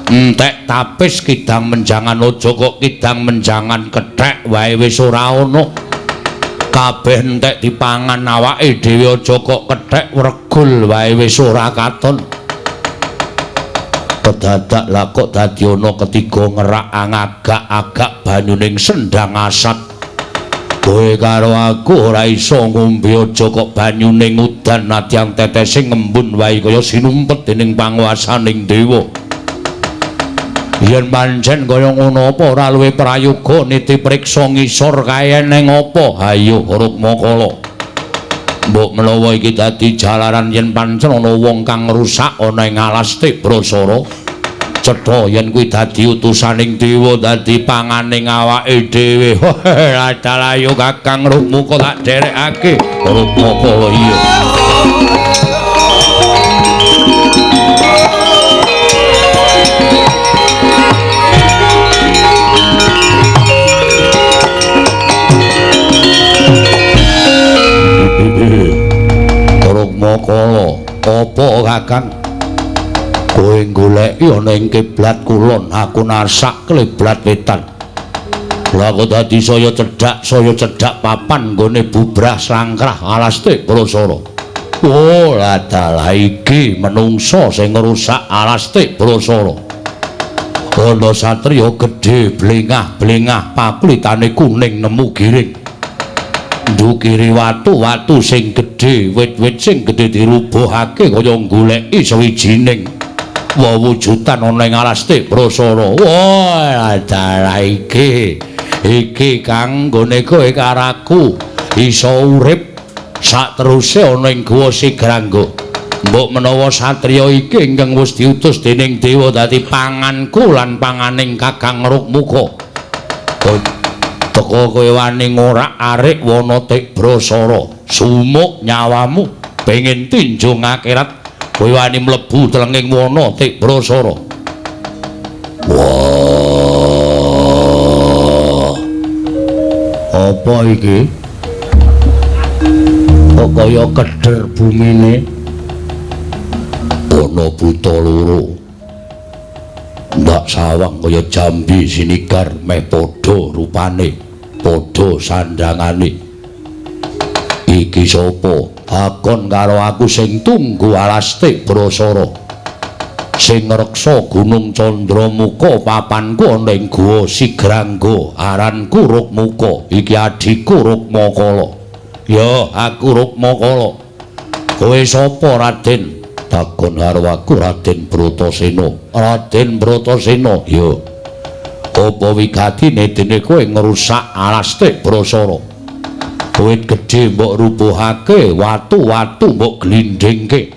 Entek tapis kidang menjangan aja kok kidang menjangan kethek wae wis ora ana. Kabeh entek dipangan awake dhewe aja kok kethek wregul wae wis ora katon. Kedadak lah kok dadi ana ketiga ngerak angagak-agak banyuning sendang asat. Kowe karo aku ora iso ngombe aja kok banyune udan nadyan tetese ngembun wae kaya sinumpet dening panguwasaning dewa. Yen pancen kaya ngono apa ora luwih prayoga niti priksa ngisor kae neng apa? Hayo Rukmakala. Mbok menawa iki dadi jalaran yen pancen ana wong kang ngrusak ana ing alas Tibrasara. Cetha yen kuwi dadi utusaning dewa dadi panganing awake dhewe. Adalah yo Kakang Rukmaka tak derekake. Rukmakala iya. Rukmakala, apa Kakang? Kowe goleki ana ing kiblat kulon, aku nasak kiblat wetan. Lah kok dadi saya cedhak papan nggone bubrah slangkrah alas Tibrasara. Oh, ladalah iki menungsa sing ngrusak alas Tibrasara. Ana satriya gedhe blengah-blengah pakulitane kuning nemu giring. Ndukiri watu-watu sing gedhe, wit-wit sing gedhe dirubuhake kaya goleki sawijining wewujudan ana ing alas Tibrasara. Wah, dalah iki. Iki kang nggone kowe karo aku iso urip sakteruse ana ing Guwa Sigrangga. Mbok menawa satriya iki ingkang wis diutus dening dewa dadi panganku lan panganing Kakang Rukmaka. Teko kowe wani ngorak-arik wana Tibrasara, sumuk nyawamu pengin tinjung akhirat. Kowe wani mlebu telenging wana Tibrasara. Wah. Apa iki? Kok kaya keder bumine? Ana buta loro. Ndak sawang kaya jambi sinigar meh padha rupane, padha sandangane. Iki sapa? Takon karo aku sing tunggu alas Tibrasara. Sing ngreksa Gunung Candramuka papanku ana ing Guwa Sigrangga, aranku Rukmaka, iki adhiku Rukmakala. Ya, aku Rukmakala. Kowe sapa, Raden? Takon karo aku Raden Bratasena. Raden Bratasena, ya. Apa wigatine dene kowe ngrusak alas Tibrasara? Wit gedhe mbok rubuhake, watu-watu mbok glindhingke.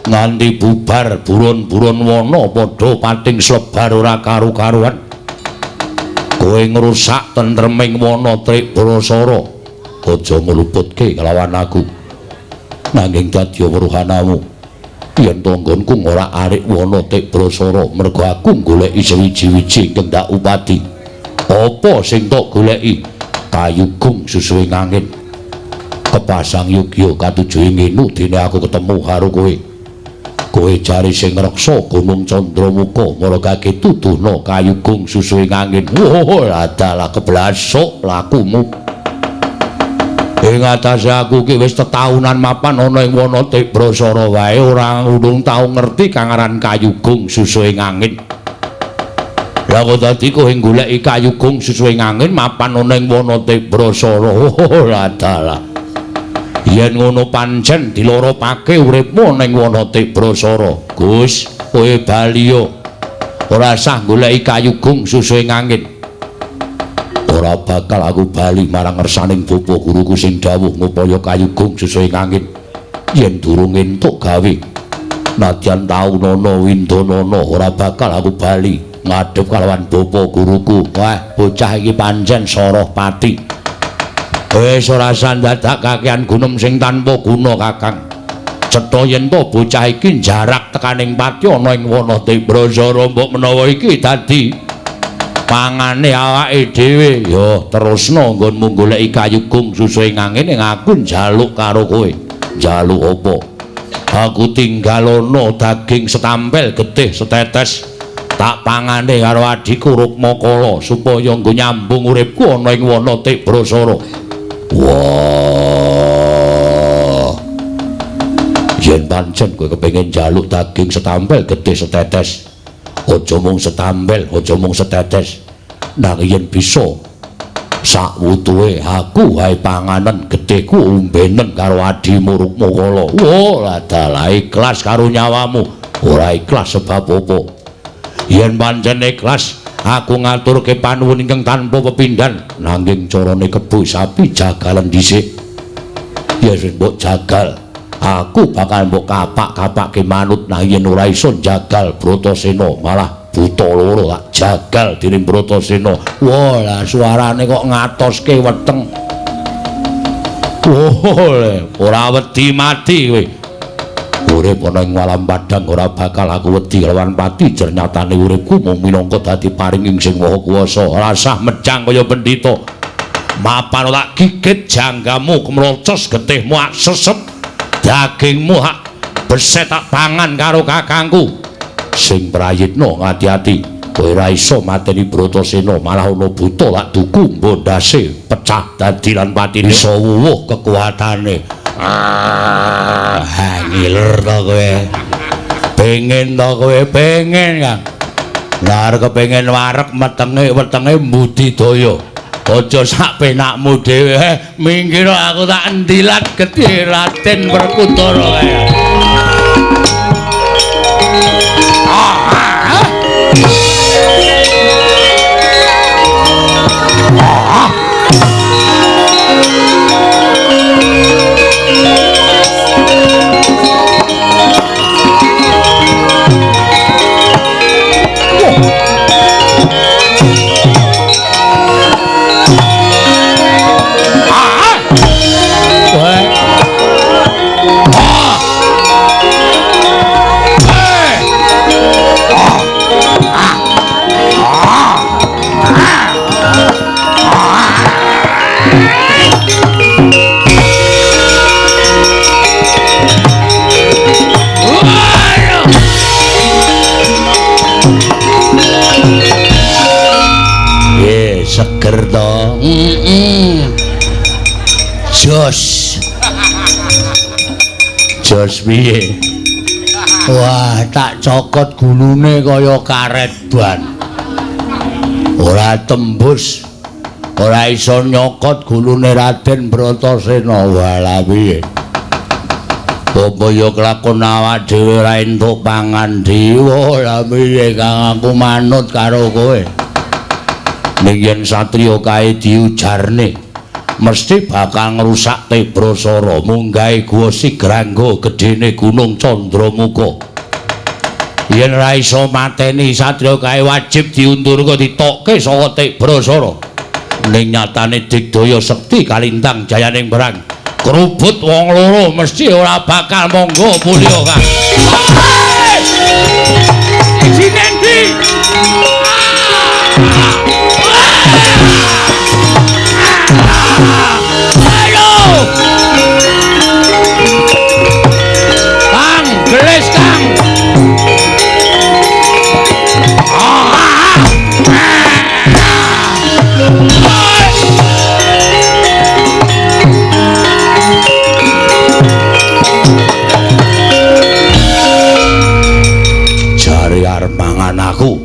Nganti bubar buron-buron wana padha pating slebar ora karu-karuan. Kowe ngrusak tentreming wana Tibrasara. Aja ngluputke kelawan aku. Nanging dadi weruhanamu. Yen tanggonku ora arik wana Tibrasara, mergo aku goleki sewiji-wiji ingkang dak upadi. Apa sing tok goleki? Kayugung susuhe angin. Kepasang yogya katuju ngene dene aku ketemu karo kowe. Kowe jare sing ngreksa Gunung Candramuka mara kage tuduhna kayugung susuhe angin. Wah, adalah keblasuk lakumu. Ing atase aku ki wis tetaunan mapan ana ing wana Tibrasara wae ora urung tau ngerti kang aran kayugung susuhe angin. Lah kok dadi kowe goleki kayugung susuhe angin mapan ana ing wana Tibrasara. Oh, adalah. Yen ngono pancen diloropake uripmu ning wana Tibrasara. Gus, kowe bali yo. Ora sah goleki kayugung susuhe angin. Ora bakal aku bali marang ngersaning bapa guruku sing dawuh ngupaya kayugung susuhe angin. Yen durung entuk gawe, nadyan taunana windanana ora bakal aku bali ngadhep kalawan bapa guruku. Wah, bocah iki pancen soroh pati. Wis ora usah dadak kakean gunem sing tanpa guna, Kakang. Cetha yen to bocah iki jarak tekaning pati ana ing wana Tibrasara, mbok menawa iki dadi pangane awake dhewe. Ya terusno nggonmu goleki kayugung susuhe angin ing aku njaluk karo kowe. Njaluk apa? Aku tinggalono daging setampel getih setetes tak pangane karo adhiku Rukmakala supaya nggo nyambung uripku ana ing wana Tibrasara. Wah. Yen pancen kowe kepengin njaluk daging setampel getih setetes, aja mung setampel, aja mung setetes. Nanging yen bisa sakwutuhe aku wae panganen getihku ombenen karo adhimu Rukmakala. Wah, dalah ikhlas karo nyawamu. Ora ikhlas sebab apa? Yen pancen ikhlas, aku ngaturke panuwun ingkang tanpa pepindhan. Nanging carane kebo sapi jagalen dhisik. Ya wis mbok jagal, aku bakal mbok kapak-kapake manut. Nah yen ora iso jagal Bratasena malah buta loro tak jagal dening Bratasena. Wah, lah suarane kok ngatoske weteng. Wah, ora wedi mati kowe. Urip ana ing alam padhang ora bakal aku wedi lawan pati. Jernyatane uripku mung minangka dadi paring ing Sing Maha Kuwasa. Ora sah mejang kaya pendhita. Mapan tak gigit janggamu kemrocos getihmu ak sesep dagingmu hak beset tak pangan karo kakangku. Sing prayitna ngati-ati, kowe ora iso mateni Bratasena, malah ana buta lak duku mbondase pecah dadi lan patine iso wuwuh kekuatane. Ah, ngiler to kowe. Pengen to kowe, pengen Kang. Lah arep kepengin wareg metenge wetenge mbudidaya. Aja sak penakmu dhewe. Minggir aku tak endilat gedhe Raden Werkudara kae. Seger to. Jos. Jos piye? Wah, tak cokot gulune kaya karet ban. Ora tembus. Ora iso nyokot gulune Raden Bratasena. Walah piye? Apa ya kelakon awak dhewe ora entuk pangan dhewe. Lah piye Kang, aku manut karo kowe. Ning yen satriya kae diujarne mesti bakal ngrusak Tibrasara, munggahe guwa Sigrangga gedene Gunung Candramuka. Yen ora iso mateni satriya kae wajib diundurke ditokke saka Tibrasara. Ning nyatane digdaya sekti kalintang jayaning perang krubut wong loro mesti ora bakal monggo pulya Kang. Isine ndi? Kang, gelis Kang. Jare arep mangan aku.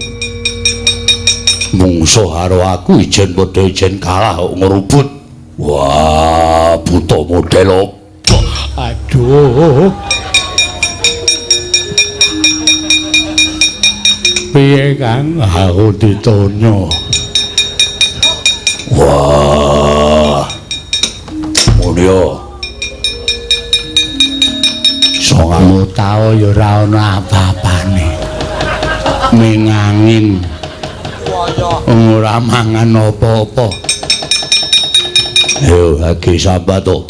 Mungsuh karo aku ijen padha ijen kalah kok ngrubut. Wah, buta model opo? Aduh. Piye Kang? Aku ditonyo. Wah. Mulya. Songamu tau ya ora ana apa-apane. Ming angin. Ora mangan apa-apa. Ayo lagi sahabat to.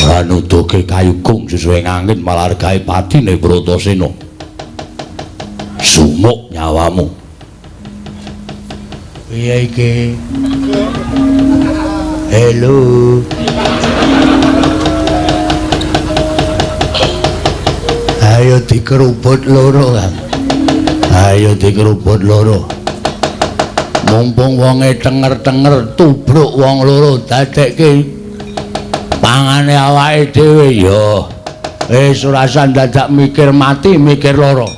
Ora nuduhke kayugung sesuai ngangin malah gawe patine Bratasena. Sumuk nyawamu. Piye iki? Halo. Ayo dikerubut loro, Kang. Ayo dikerubut loro. Mumpung wonge tenger-tenger tubruk wong loro dadekke pangane awake dhewe ya. Wis ora usah dadak mikir mati, mikir loro.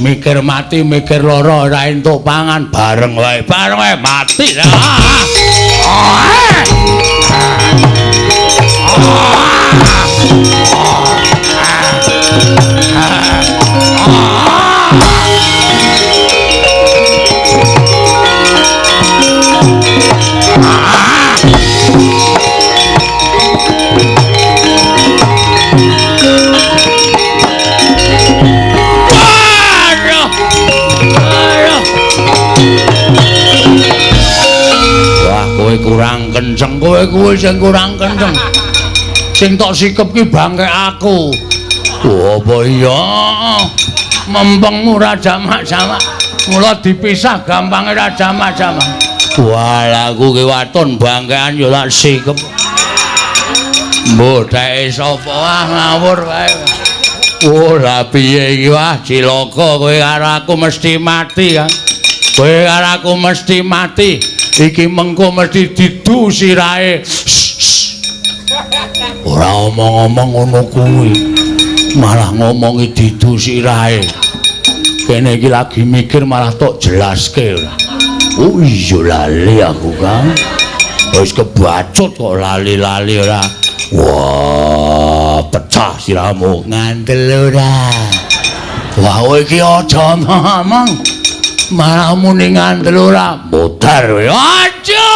Mikir mati, mikir loro ora entuk pangan bareng wae. Bareng wae mati. Wah, kowe kurang kenceng, kowe kuwi sing kurang kenceng. Sing tok sikep ki bangke aku. Oh, apa iya? Mempengmu ra jamak-jamak. Mula dipisah gampange ra jamak-jamak. Wah, aku ki waton bangkean ya tak sikep. Mbok dheke sapa? Wah, ngawur wae. Oh, lah piye iki? Wah, cilaka kowe karo aku mesti mati, Kang. Kowe karo aku mesti mati. Iki mengko mesti didu sirahe. Ora omong-omong ngono kuwi. Malah ngomongi didu sirahe. Kene iki lagi mikir malah tok jelaske ora. Oh iya lali aku, Kang. Wis kebacut kok lali-lali ora. Wah, pecah sirahmu. Ngandel ora. Wah, kowe iki aja ngomong. Malah muni ngandel ora. Modar kowe. Aja.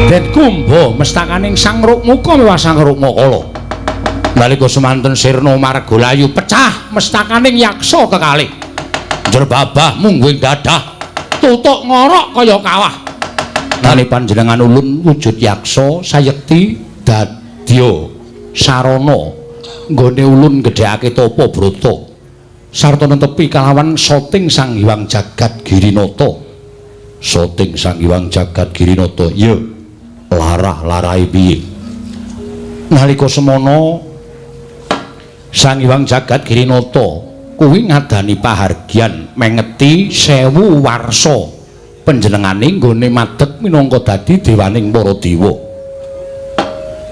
Den Kumba mestakaning Sang Rukmuka miwah Sang Rukmakala. Nalika semanten sirna margalayu pecah mestakaning yaksa kekalih. Njrebabah mungguing dadah, tutuk ngorok kaya kawah. Nalika panjenengan ulun wujud yaksa sayekti dadya sarana nggone ulun gedhekake tapa brata sarta netepi kalawan soting Sang Hyang Jagat Girinata. Soting Sang Hyang Jagat Girinata ya larah-larahe piye? Nalika semono Sang Hyang Jagat Girinata kuwi ngadani pahargyan mengeti 1000 warsa panjenengane nggone madeg minangka dadi dewaning para dewa.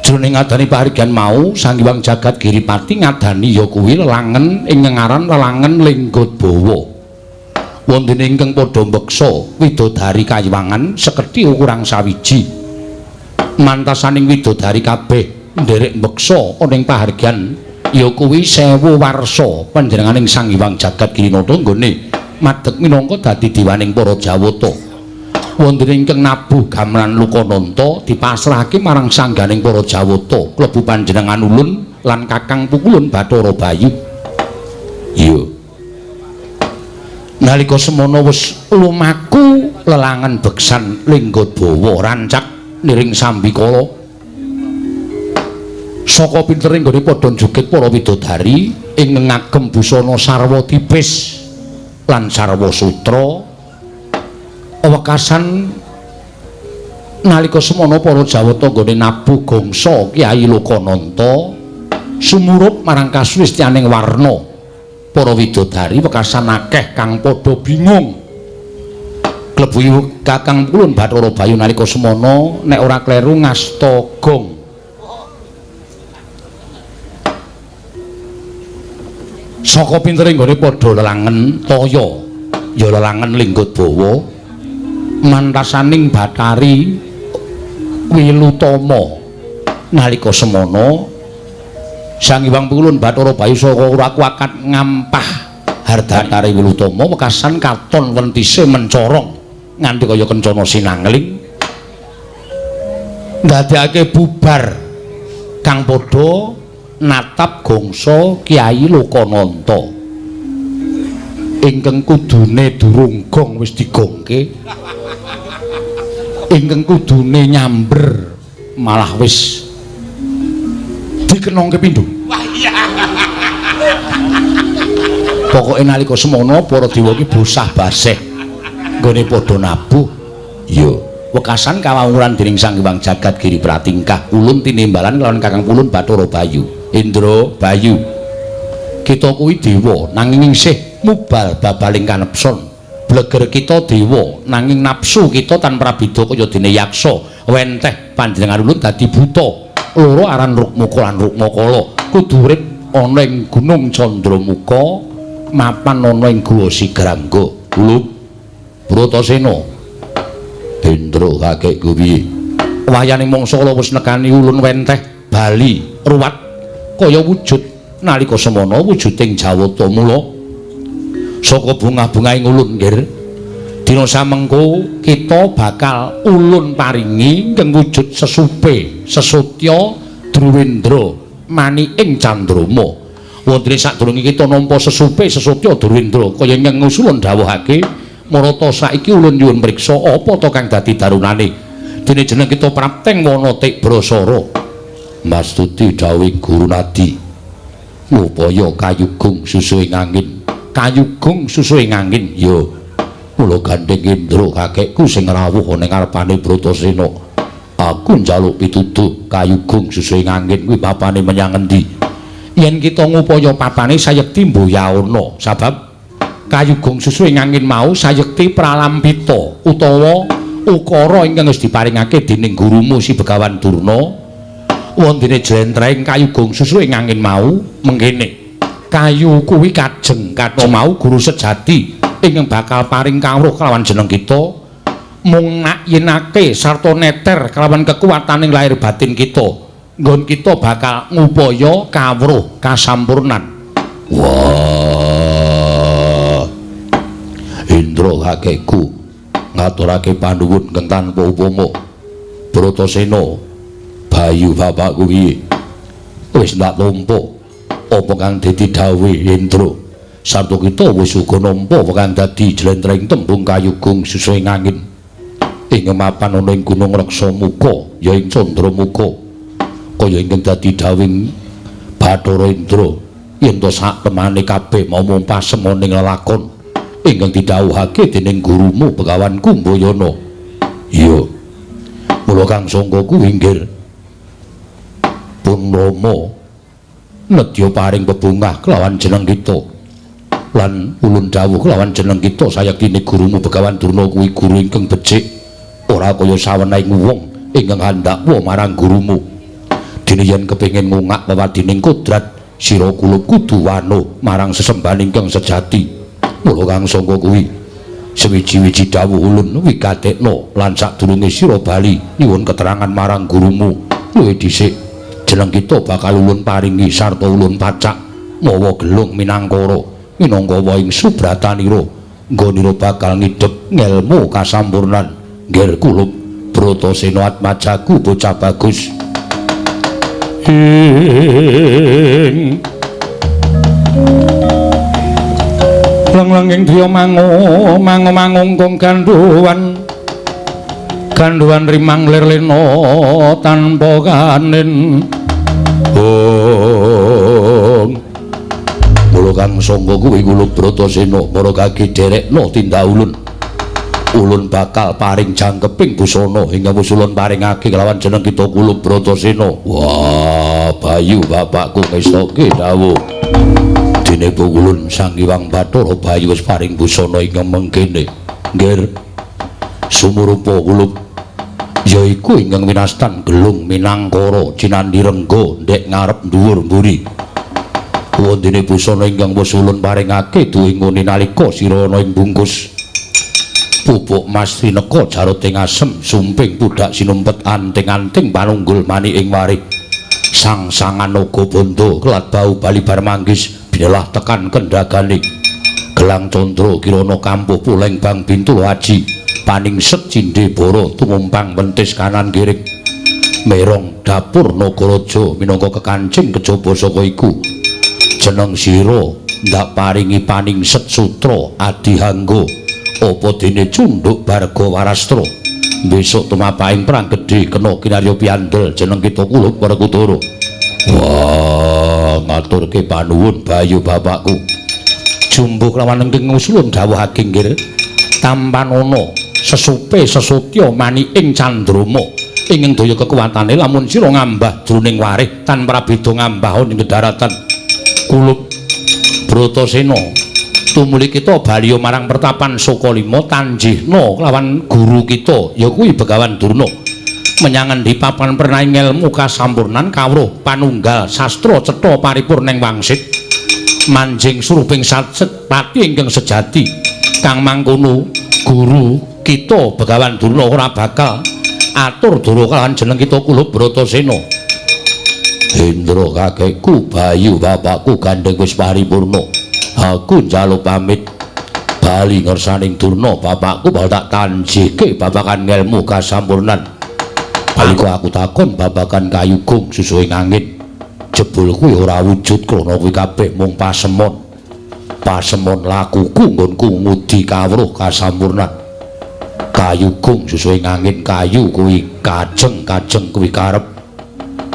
Jroning ngadani pahargyan mau Sang Hyang Jagat Giripati ngadani ya kuwi lelangen ing ngaran lelangen Linggodbawa. Wonten ingkang padha mbeksa widodari kayiwangan sekedhi kurang sawiji. Mantasaning widodari kabeh nderek mbeksa ana ing pahargyan ya kuwi 1000 warsa panjenenganing Sang Hyang Jagat Girinata nggone madeg minangka dadi dewaning para Jawata. Wonten ingkang nabuh gamelan Lukananta dipasrahake marang sangganing para Jawata klebu panjenengan ulun lan Kakang Pukulun Bathara Bayu. Iya. Nalika semono wis lumaku lelangan beksan Linggodbawa rancak niring sambikala. Saka pintere nggone padha njoged para widodari ing ngagem busana sarwa tipis lan sarwa sutra. Wekasan nalika semono para Jawata nggone nabuh gongsa Kyai Lokananta sumurup marang kasuwistyaning warna. Para widodari wekasan akeh kang padha bingung. Klebu Kakang Pulun Bathara Bayu nalika semono nek ora kleru ngasta gong. Saka pintere nggone padha lelangen toya, ya lelangen Linggodbawa mantasaning Bathari Wilutama. Nalika semono Sang Hyang Pulun Bathara Bayu saka ora kuwakat ngampah Hardatari Wilutama wekasan katon wentise mencorong nganti kaya kencana sinangling ndadekake bubar kang padha natap gongsa Kyai Lokananta ingkang kudune durung gong wis digongke, ingkang kudune nyamber malah wis dikenongke pindho. Wah iya. Pokoke nalika semono para dewa iki bosah baseh nggone padha nabuh. Ya, wekasan kawawuran dening Sang Hyang Jagat Giri Pratingkah ulun tinimbalan lawan Kakang Pulun Bathara Bayu. Indra Bayu. Kita kuwi dewa nanging isih mubal babaling kanepson. Bleger kita dewa nanging nafsu kita tan prabida kaya dene yaksa. Wenteh panjenengan ulun dadi buta. Loro aran Rukmaka lan Rukmakala kudu urip ana ing Gunung Candramuka mapan ana ing Guwa Sigrangga. Kulup Bratasena. Indra kakekku piye? Wayane mangsa kala wis nekani ulun wenteh bali ruwat kaya wujud nalika semono wujuding Jawata. Mula saka bungah-bungahing ulun nggir dina samengko kita bakal ulun paringi ingkang wujud sesupe sesutya Druwendra maniking Candrama. Wonten sadurunge kita nampa sesupe sesutya Druwendra kaya ingkang usulun dawuhake marata saiki ulun nyuwun mriksa apa to kang dadi darunane dene jeneng kita prapteng wana Tibrasara. Mastuti dawuhing Guru Nadi ngupaya kayugung susuhing angin, kayugung susuhing angin. Ya mula gandeng Indra kakekku sing rawuh ning ngarepane Bratasena. Aku njaluk pituduh kayugung susuhing angin kuwi papane menyang endi? Yen kita ngupaya papane sayekti mboyaana, sabab kayugung susuhing angin mau sayekti pralampita utawa ukara ingkang wis diparingake dening gurumu si Begawan Durna. Wontene jlentrehing kayugung susuhing angin mau mengkene. Kayu kuwi kajeng kaca mau guru sejati ingkang bakal paring kawruh kelawan jeneng kita mung nakyenake sarta neter kelawan kekuataning lahir batin kita nggon kita bakal ngupaya kawruh kasampurnan. Wah, Indra kakekku ngaturake panuwun ingkang tanpa upama. Bratasena Bayu bapakku piye wis ndak tampa apa kang dadi dawuhe Indra sarta kita wis uga nampa kang dadi jlentrehing tembung kayugung susuhing angin ing mapan ana ing Gunung Reksamuka ya ing Candramuka kaya ingkang dadi dawuhing Bathara Indra yen to sak temane kabeh mau mung pasemoning lelakon ingkang didhawuhake dening gurumu Begawan Kumbayana. Iya, mula kang sangka kuwi nggir pun Rama nedya paring bebungah kelawan jeneng kita lan ulun dawuh kelawan jeneng kita sayektine gurumu Begawan Durna kuwi guru ingkang becik ora kaya sawenehing wong ingkang handakwa marang gurumu. Dene yen kepengin ngungak wewadining kodrat sira kulup kudu wano marang sesembahan ingkang sejati. Mula kang sangka kuwi sewiji-wiji dawuh ulun wigatekna lan sadurunge sira bali nyuwun keterangan marang gurumu luwih dhisik jeneng kita bakal ulun paringi sarta ulun pacak mawa gelung minangkara minangka ing subratanira nggonira bakal ngidhep ngelmu kasampurnan. Nggir kulup Bratasena atmajaku bocah bagus. Ing Leng-lenging driya mangu mangu mangungkung gandhuwan gandhuwan rimang lir lena tanpa kanin. Ong mula kang sangga kuwi kula Bratasena para kaki derekna tindak ulun. Ulun bakal paring jangkeping busana ingkang wis ulun paringake kelawan jeneng kita kula Bratasena. Wah, Bayu bapakku ngestoke dawuh. Dene ulun Sang Hyang Bathara Bayu wis paring busana ingkang mengkene. Nggih. Sumurupa kula yaiku ingkang winastan Gelung Minangkara Cinandi Rengga ndek ngarep dhuwur mburi. Wondene busana ingkang wis ulun paringake duwe ngene nalika sira ana ing bungkus. Pupuk mas tineka jarot ing asem sumping pudak sinumpet anting-anting panunggul manik ing warih. Sang-sangan naga bondo kelat bau bali bar manggis binelah tekan kendagane. Gelang condro kirana kampuh puleng bang bintul aji paningset cindhe boro tumumpang mentis kanan kiring. Merong dapur nagaraja minangka kekancing kejaba saka iku. Jeneng sira ndak paringi paningset sutra adihangga. Apa dene cunduk barga warastra besok tumapaing perang gedhe kena kinarya piandel jeneng kita kulup Werkudara. Wah, ngaturke panuwun Bayu bapakku. Jumbuh kelawan ingkang ngusulun dawuhake nggih tampanana sesupe sesutya maniking candrama ingkang daya kekuatane lamun sira ngambah jroning warih tanpa prabeda ngambah ing daratan. Kulup Bratasena tumuli kita baliya marang pertapan Sukalima tanjihna kelawan guru kita ya kuwi Begawan Durna menyang endi papan pernaing ilmu kasampurnan kawruh panunggal sastra cetha paripurning wangsit manjing suruping satset pati ingkang sejati kang mangkono guru kita Begawan Durna ora bakal atur dara kelawan jeneng kita kula Bratasena. Hendra kakekku Bayu bapakku gandeng wis paripurna. Aku njaluk pamit bali ngersaning Durna bapakku bakal tak tanjihke babagan ngelmu kasampurnan. Balika aku takon babagan kayu gung susuhe angin. Jebul kuwi ora wujud krana kuwi kabeh mung pasemon. Pasemon lakuku nggonku ngudi kawruh kasampurnan. Kayu gung susuhe angin kayu kuwi kajeng, kajeng kuwi karep.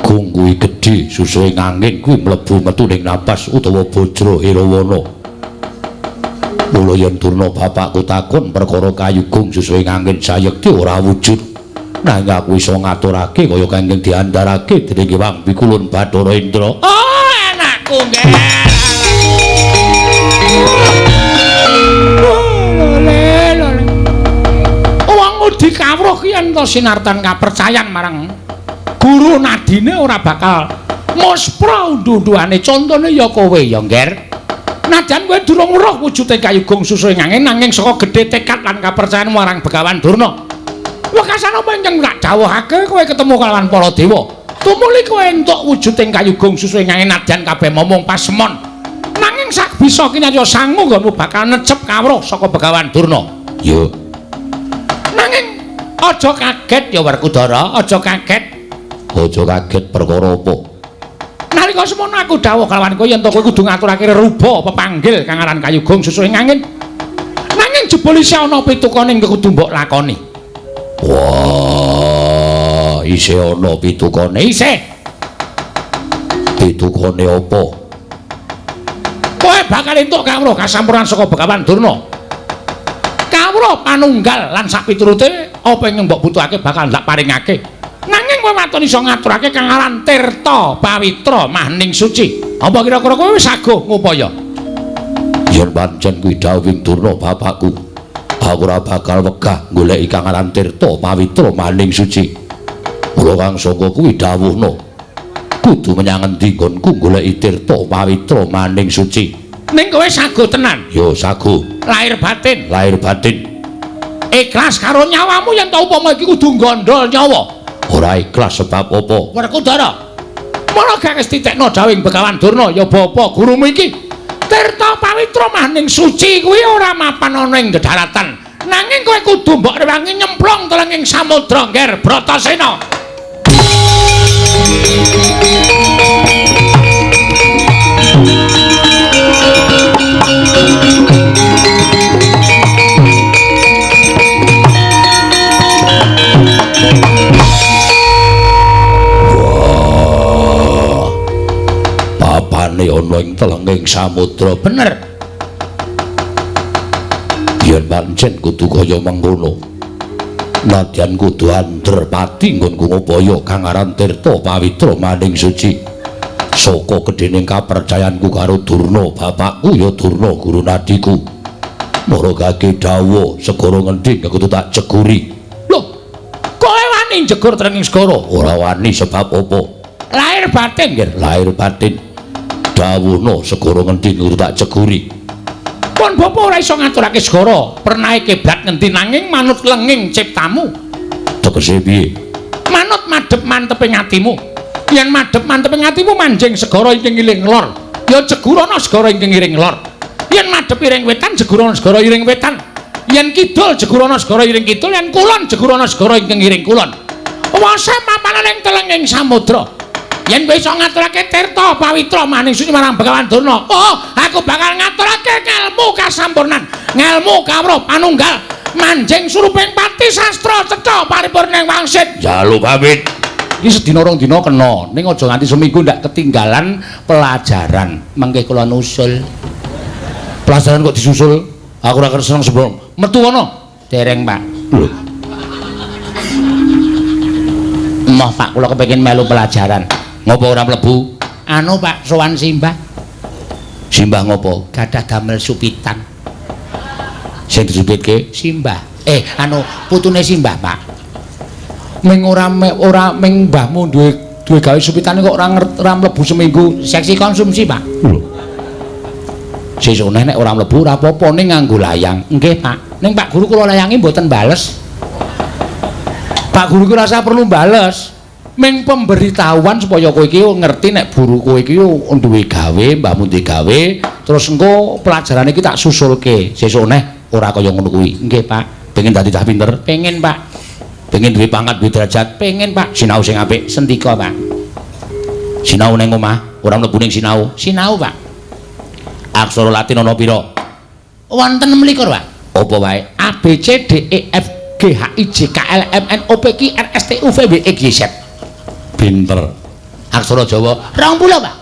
Gung kuwi gedhe susuhe angin kuwi mlebu metu ning napas utawa bajra hirawana. Mula yen Durna bapakku takon perkara kayu gung susuhe angin sayekti ora wujud. Nanging aku iso ngaturake kaya kang diandharake dening Hyang Pikulun Bathara Indra. Oh, anakku nggih. Lole lole. Wong ngudi kawruh ki yen to sinartan kapercayan marang guru nadine ora bakal muspra undu-unduane. Contone ya kowe ya, Ngger. Najan kowe durung weruh wujude kayu gung susuhe angin nanging saka gedhe tekad lan kapercayan marang Begawan Durna. Wekasan apa ingkang tak dawuhake kowe ketemu kalawan para dewa. Tumuli kowe entuk wujuding kayu gung susuhe angin nadyan kabeh momong pasemon. Nanging sak bisa kinarya sangu nggonmu bakal necep kawruh saka Begawan Durna. Ya. Nanging aja kaget ya Werkudara, aja kaget. Aja kaget perkara apa? Nalika semono aku dawuh kalawan kowe yen to kowe kudu ngaturake reruba pepanggil kang aran kayu gung susuhe angin. Nanging jebul isih ana pitukane ingkang kudu mbok lakoni. Wah, isih ana pitukane. Isih. Pitukane apa? Kowe bakal entuk kawruh kasampurnan saka Begawan Durna. Kawruh panunggal lan sak piturute apa ingkang mbok butuhake bakal ndak paringake. Nanging kowe waton iso ngaturake kang aran tirta pawitra mahning suci. Apa kira-kira kowe wis saguh ngupaya? Yen pancen kuwi dawuhing Durna bapakku, aku ora bakal wegah goleki kang aran tirta pawitra mahning suci. Mula kang sangka kuwi dawuhna kudu menyang endi nggonku goleki tirta pawitra mahning suci. Ning kowe saguh tenan? Ya saguh. Lahir batin. Lahir batin. Ikhlas karo nyawamu yen ta upama iki kudu gondol nyawa. Ora ikhlas sebab apa? Werkudara. Mula gak wis titekno dawuhing Begawan Durna ya bapa gurumu iki. Tirta pawitra mahning suci kuwi ora mapan ana ing dedaratan. Nanging kowe kudu mbok rewangi nyemplung telenging samudra Ngger Bratasena. Papane ana ing telenging samudra. Bener. Yen pancen kudu kaya mengkono. Nadyan kudu andher pati nggonku ngupaya kang aran Tirta Pawitra maning suci. Saka gedhening kapercayanku karo Durna bapakku ya Durna guru nadiku. Maragake dawuh segara ngendi kudu tak jeguri. Lho, kowe wani njegur trenging segara? Ora wani sebab apa? Lahir batin, nggih, lahir batin. Dawuhna segara ngendi kudu tak jeguri. Pun bapa ora iso ngaturake segara, pernahe kiblat ngendi nanging manut lenging ciptamu. Tegese piye? Manut madhep manteping atimu. Yen madhep manteping atimu manjing segara ingkang ngiring lor, ya jegurana segara ingkang ngiring lor. Yen madhep iring wetan jegurana segara iring wetan. Yen kidul jegurana segara iring kidul, yen kulon jegurana segara ingkang ngiring kulon. Wase papanan ing telenging samudra. Yen kowe iso ngaturake Tirta Pawitra maning suci marang Begawan Durna, oh, aku bakal ngaturake ngelmu kasampurnan, ngelmu kawruh panunggal, manjing suruping pati sastra cetha paripurna ing wangsit. Njaluk pamit. Iki sedina rong dina kena, ning aja nganti seminggu ndak ketinggalan pelajaran. Mengke kula nusul. Pelajaran kok disusul? Aku ora seneng sebelum metu kono. Dereng, Pak. Lho. Emoh, Pak, kula kepengin melu pelajaran. Ngopo ora mlebu? Anu, Pak, sowan simbah. Simbah ngopo? Gadah damel supitan. Sing disupitke simbah. Anu putune simbah, Pak. Ming ora ming mbahmu duwe gawe supitane kok ora mlebu seminggu. Seksi konsumsi, Pak. Lho. Sesuk nek ora mlebu ora apa-apa ning nganggo layang. Nggih, Pak. Ning Pak Guru kula layangi mboten bales. Pak Guru ki rasa perlu bales. Ming pemberitahuan supaya kowe iki ngerti nek guru kowe iki duwe gawe, mbahmu duwe gawe, terus engko pelajaran iki tak susulke. Sesuk neh ora kaya ngono kuwi. Nggih, Pak. Pengen dadi cah pinter? Pengen, Pak. Pengen duwe pangkat, duwe derajat? Pengen, Pak. Sinau sing apik. Sendika, Pak. Sinau ning omah, ora mlebu ning sinau. Sinau, Pak. Aksara Latin ana pira? Wonten 26, Pak. Apa wae? A B C D E F G H I J K L M N O P Q R S T U V W X Y Z. Pinter. Aksara Jawa 20, Pak.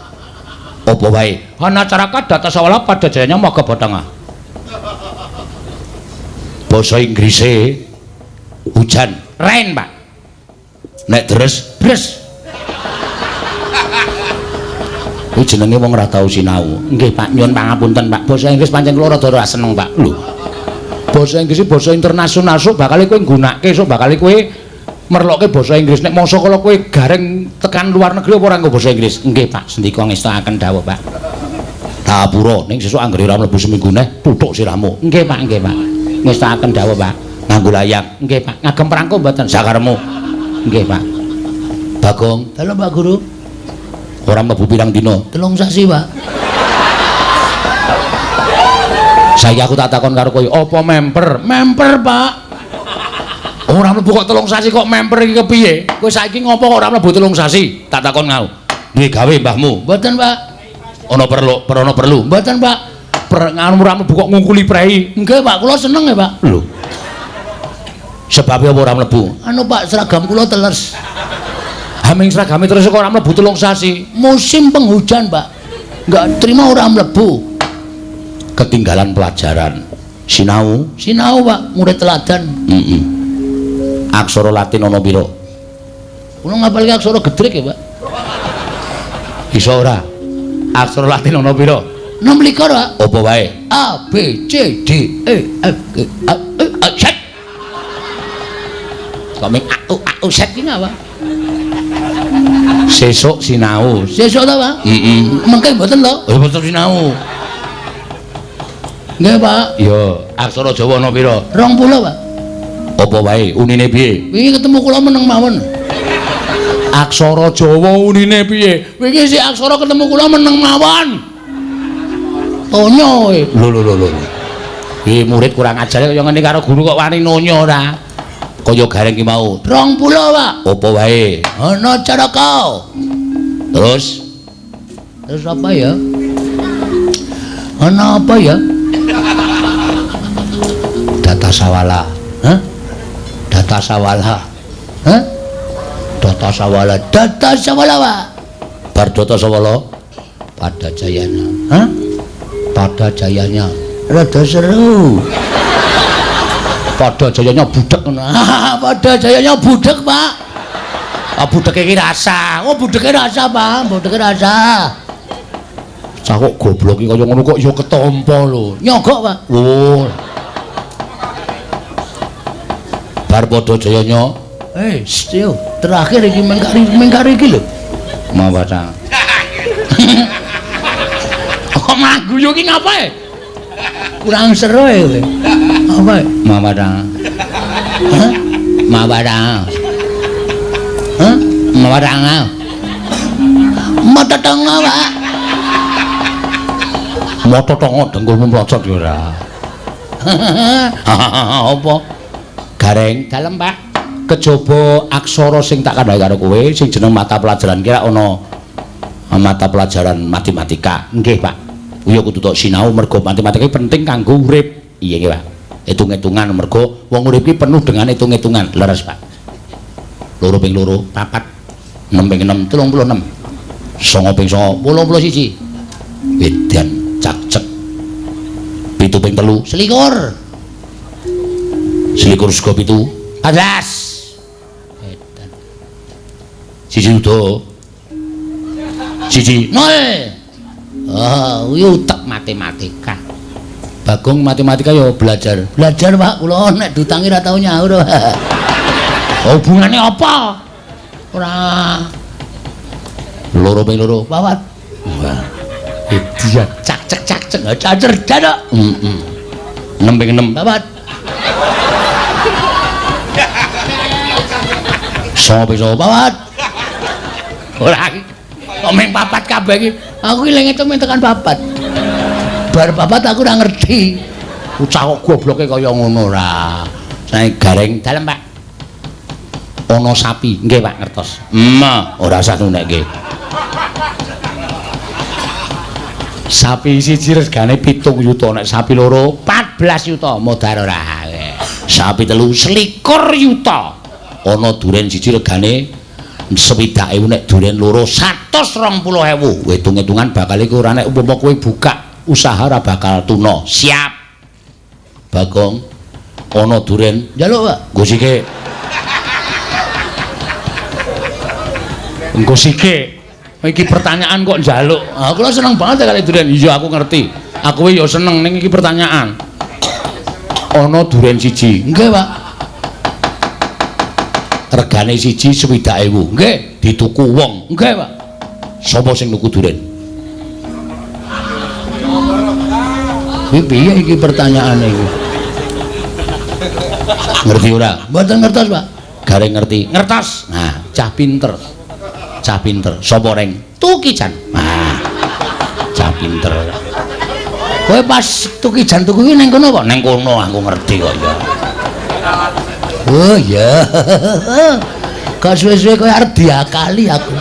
Apa wae? Ana caraka data sawala pada jayanya maga bathanga. Basa Inggrise hujan, rain, Pak. Nek deres, bres. Kuwi jenenge wong ora tau sinau. Nggih, Pak, nyuwun pangapunten, Pak. Basa Inggris pancen kula rada ora seneng, Pak. Lho. Basa Inggris iki basa internasional, sok bakal kowe nggunakake, sok bakal kowe merlokke basa Inggris. Nek masa kala kowe gareng tekan luar negeri apa ora nggo basa Inggris? Nggih, Pak, sendika ngestakaken dawuh, Pak. Dapura ning sesuk anggere ora mlebu seminggu neh tuthuk sirahmu. Nggih, Pak, nggih, Pak. Ngestakaken dawuh, Pak. Nganggo layang. Nggih, Pak. Ngagem prangko mboten? Sakaremu. Nggih, Pak. Bagong, dalem Pak Guru. Ora mlebu pirang dina? 3 sasi, Pak. Saiki aku tak takon karo kowe, apa memper? Memper, Pak. Ora mlebu kok 3 sasi kok memper iki kepiye? Kowe saiki ngopo kok ora mlebu 3 sasi? Tak takon ngau. Duwe gawe mbahmu? Mboten, Pak. Ana perlu, ana perlu? Mboten, Pak. Nganu ora mlebu kok ngungkuli prei. Nggih, Pak, kula seneng ya, Pak. Lho. Sebabe apa ora mlebu? Anu, Pak, seragam kula teles. Haming seragame terus kok ora mlebu 3 sasi. Musim penghujan, Pak. Enggak terima ora mlebu. Ketinggalan pelajaran. Sinau? Sinau, Pak, murid teladan. Heeh. Aksara Latin ana pira? Kula ngapalke aksara gedrek ya, Pak. Iso ora? Aksara Latin ana pira? 26, Pak. Apa wae? A B C D E F G A E A Z. Kok ming A U A U Z ki ngapa? Sesuk sinau. Sesuk ta, Pak? Heeh. Mengke mboten lho. Oh, mboten sinau. Nggih, Pak. Iya, aksara Jawa ana pira? 20, Pak. Apa wae? Unine piye? Wingi ketemu kula meneng mawon. Aksara Jawa unine piye? Wingi si aksara ketemu kula meneng mawon. Tonyo kowe. Lho lho lho lho. Iki murid kurang ajar kaya ngene karo guru kok wani nonyo ora. Kaya gareng ki mau. 20, Pak. Apa wae? Ana caraka. Terus? Terus apa ya? Ana apa ya? Data sawala. Hah? Data sawala. Hah? Data sawala. Data sawala, Pak. Bar data sawala. Pada jayanya. Hah? Pada jayanya. Rada seru. Pada jayanya budek ngono. Pada jayanya budek, Pak. Ah budeke iki rasa. Oh, budeke rasa, Pak. Budeke rasa. Cah kok goblok iki kaya ngono kok ya ketampa lho. Nyogok, Pak. Lho. Bar padha jayanya. Yo, terakhir iki mengkari iki lho. Mawa ta. Kok malah guyu iki ngapae? Kurang seru ya kowe. Apa? Mawa ta. Hah? Mawa ta. Hah? Mawa ta. Mata tongo, Pak. Mata tongo dengkulmu mlocot ya ora. Apa? Gareng dalem, Pak. Kejaba aksara sing tak kandhake karo kowe sing jeneng mata pelajaran kira ana mata pelajaran matematika. Nggih, Pak. Kuwi kudu tok sinau mergo matematika iki penting kanggo urip. Iya nggih, Pak. Hitung-hitungan mergo wong urip iki penuh dengan hitung-hitungan. Leres, Pak. 2 ping 2 4, 6 ping 6 36, 9 ping 9 81. Wedan cakcek. 7 ping 3 selikur. Selikur sego 7 14. Edan. Siji udo. 1 0. Ah, kuwi utek matematika. Bagong matematika ya belajar. Belajar, Pak, kula nek diutangi ora tau nyaur. Hubungane apa? Ora. 2 ping 2 4. Wah. Dia cak cek cak cek cacer dadak. Heeh. 6 ping 6 4. 9 ping 9 4. Ora iki. Kok ming 4 kabeh iki. Aku iki lek ngitung tekan 4. Bar 4 aku ora ngerti. Bocah kok gobloke kaya ngono ora. Sae gareng dalem, Pak. Ana sapi. Nggih, Pak, ngertos. Ora usah nunekke. Sapi siji regane 7 yuta, nek sapi loro 14 yuta, modar ora. Sapi telu 21 yuta. Ana duren siji regane 60.000, nek duren loro 120.000. Hitung-hitungan bakal iku ora nek umpama kowe buka usaha ora bakal tuna. Siap. Bagong ana duren njaluk, Pak. Nggo sike. Engko sike. Iki pertanyaan kok njaluk. Aku lho seneng banget kali duren. Iya aku ngerti. Aku ya seneng ning iki pertanyaan. Ana duren siji. Nggih, Pak. Regane siji 60.000. Nggih, dituku wong. Nggih, Pak. Sapa sing nuku duren? Iki piye iki pertanyaane iki? Ngerti ora? Mboten ngertos, Pak. Gareng ngerti. Ngertos. Nah, cah pinter. Cah pinter. Sapa reng? Tukijan. Nah, cah pinter. Kowe pas Tukijan tuku iki ning kono apa? Ning kono aku ngerti kok ya. Oh iya. Kok suwe-suwe kowe arep diakali aku.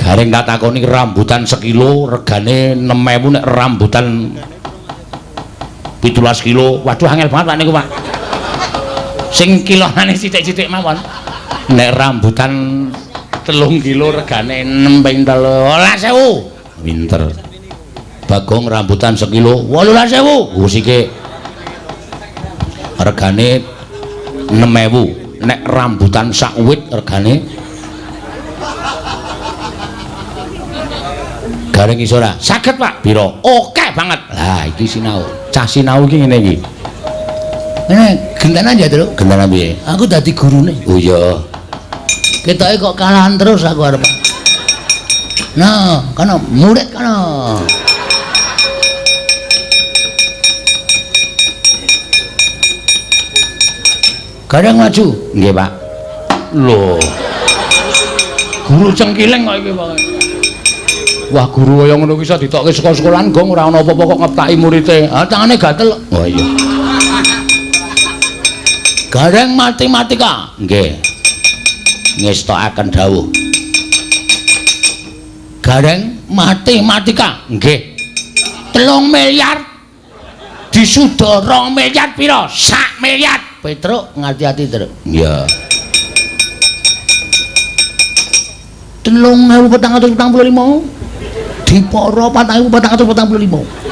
Gareng tak takoni rambutan sekilo regane 6.000, nek rambutan 17 kilo. Waduh angel banget Pak niku, Pak. Sing kilonane sithik-sithik mawon. Nek rambutan 3 kilo regane 6 ping 13.000. Pinter. Bagong rambutan sekilo 18.000. Usike regane 6.000. Nek rambutan sak wit regane gareng iso ora? Saged, Pak. Piro? Oke banget. Lah iki sinau. Cah sinau iki ngene iki. Ngene, gentenan ya, Truk. Gentenan piye? Aku dadi gurune. Oh iya. Ketoke kok kalahan terus aku arep. Nah, kono murid kono. Gareng maju. Nggih, Pak. Lho. Guru cengkileng kok iki, Pak. Wah, guru kaya ngono ki iso ditokke saka sekolahan gong ora ana apa-apa kok ngeptaki murite. Ah, tangane gatel. Oh iya. Gareng matematika. Nggih. Ngestokaken dawuh. Gareng matematika. Nggih. 3 miliar disuda 2 miliar pira? 1 miliar. Petruk ngati-ati, Truk. Iya. 3445 dipara 4445.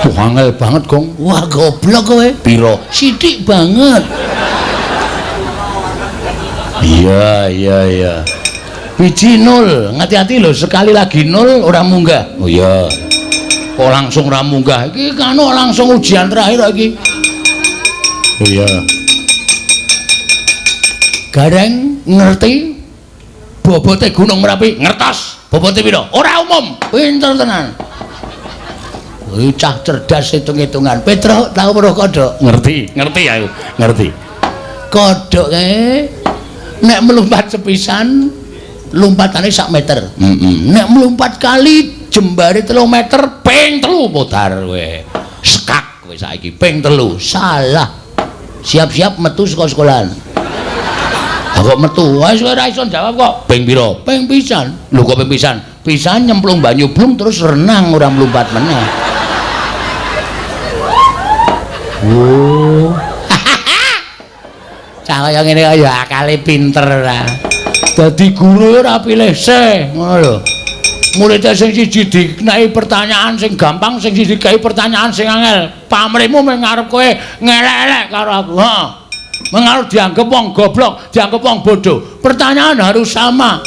Wah, angel banget, Gong. Wah, goblok kowe. Piro? Sithik banget. Iya, iya, iya. Biji nol, hati-hati lho, sekali lagi nol ora munggah. Oh iya. Kok langsung ora munggah? Iki kan langsung ujian terakhir iki. Oh iya. Gareng ngerti bobote Gunung Merapi? Ngertos. Bobote piro? Ora umum. Pinter tenan. Cah cerdas hitung-hitungan. Petro tau weruh kodhok? Ngerti, ngerti aku, ngerti. Kodhok kae nek melompat sepisan lompatane sak meter. Nek melompat kali jembare 3 meter ping 3 modar kowe. Sekak kowe saiki ping 3. Salah. Siap-siap metu saka sekolahan. Kok metu? Wis ora iso jawab kok. Ping pira? Ping pisan. Lho kok ping pisan? Pisan nyemplung banyu blung terus renang ora mlumpat meneh. Oh. Cah kaya ngene kaya akale pinter ora. Dadi guru ora pilih se, ngono lho. Muridé sing siji dikenai pertanyaan sing gampang, sing siji dikai pertanyaan sing angel. Pamrihmu mung ngarep kowe ngelek-elek karo aku. Heeh. Mung dianggep wong goblok, dianggep wong bodoh. Pertanyaan harus sama.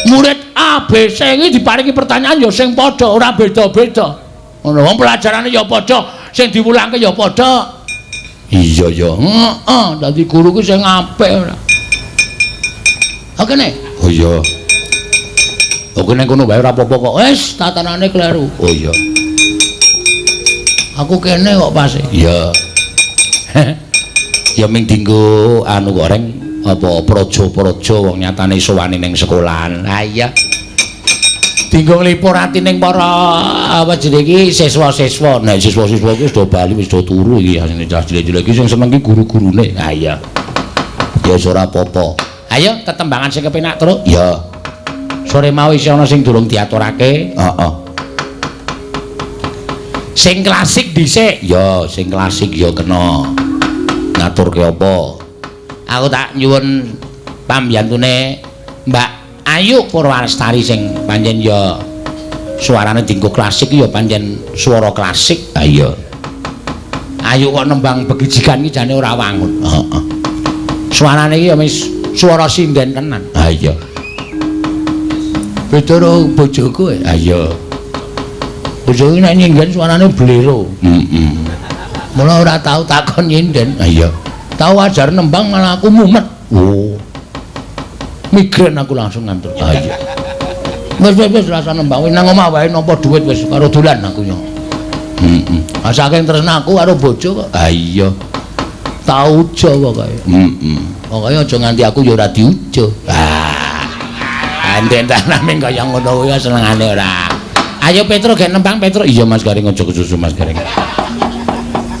Murid A, B, C iki diparingi pertanyaan ya sing padha, ora beda-beda. Ngono, wong pelajarane ya padha, sing diwulangke ya padha. Iya ya. Heeh, dadi guru ku sing apik ora. Oke ne? Oh iya. Oke ning kono wae ora apa-apa kok. Wis, tatanane kleru. Oh iya. Aku kene kok pas. Iya. Ya ming dinggo anu kok reng apa praja-praja wong nyatane iso wani ning sekolahan. Ha iya. Dinggo nglipur ati ning para apa jenenge iki siswa-siswa. Nek siswa-siswa iki wis do bali wis do turu iki asline cah cilik-cilik iki sing seneng iki guru-gurune. Ha iya. Ya wis ora apa-apa. Ayo tetembangan sing kepenak, Truk. Ya. Sore mau isih ana sing durung diaturake. Heeh. Sing klasik dhisik. Ya, sing klasik ya kena. Ngaturke apa? Aku tak nyuwun pambiyantune Mbak Ayu Purwalestari sing pancen ya suarane dinggo klasik ya pancen swara klasik. Ha iya. Ayu kok nembang begijigan iki jane ora wangun. Heeh. Suarane iki ya wis swara sinden tenan. Ha iya. Beda karo bojoku. Ha iya. Bojoku nek nyinden suarane blero. Heeh. Mula ora tau takon nyinden. Ha iya. Tau ajar nembang malah aku mumet. Oh. Migrain aku langsung ngantuk. Ha iya. Wis wis wis rasa nembang nang omah wae nampa dhuwit wis karo dolan aku yo. Heeh. Ah saking tresna aku karo bojo kok. Ha iya. Tau ujo pokoke. Heeh. Pokoke aja nganti aku ya ora diujo. Ah. Anden taname kaya ngono kuwi senengane ora. Ayo Petro gek nembang Petro. Iya Mas Gareng aja kesusu Mas Gareng.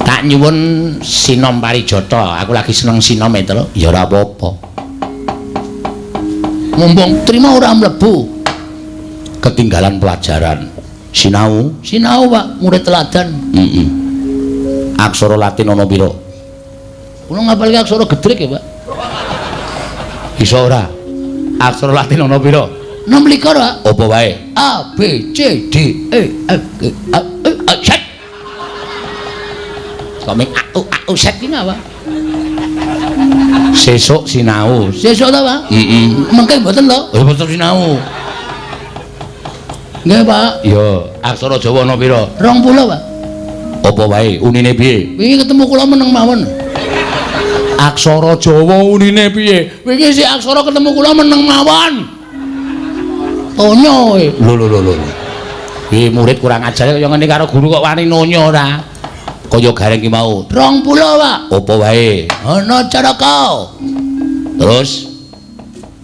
Tak nyuwun sinom parijata. Aku lagi seneng sinom Petro. Ya ora apa-apa. Mumpung trima ora mlebu. Ketinggalan pelajaran. Sinau, sinau Pak, murid teladan. Heeh. Aksara Latin ana pira? Kula ngapalke aksara gedrek ya, Pak. Iso ora? Aksara Latin ana pira? 26, Pak. Apa wae? A B C D E F G A E A Z. Kok ming A U A U Z ki ngapa? Sesuk sinau. Sesuk ta, Pak? Heeh. Mengke mboten lho. Oh, mboten sinau. Nggih, Pak. Iya, aksara Jawa ana pira? 20, Pak. Apa wae? Unine piye? Wingi ketemu kula meneng mawon. Aksara Jawa unine piye? Wingi si aksara ketemu kula meneng mawon. Tonyo kowe. Lho lho lho lho. Iki murid kurang ajar kaya ngene karo guru kok wani nonyo ora. Kaya Gareng ki mau. 20, Pak. Apa wae? Ana caraka. Terus?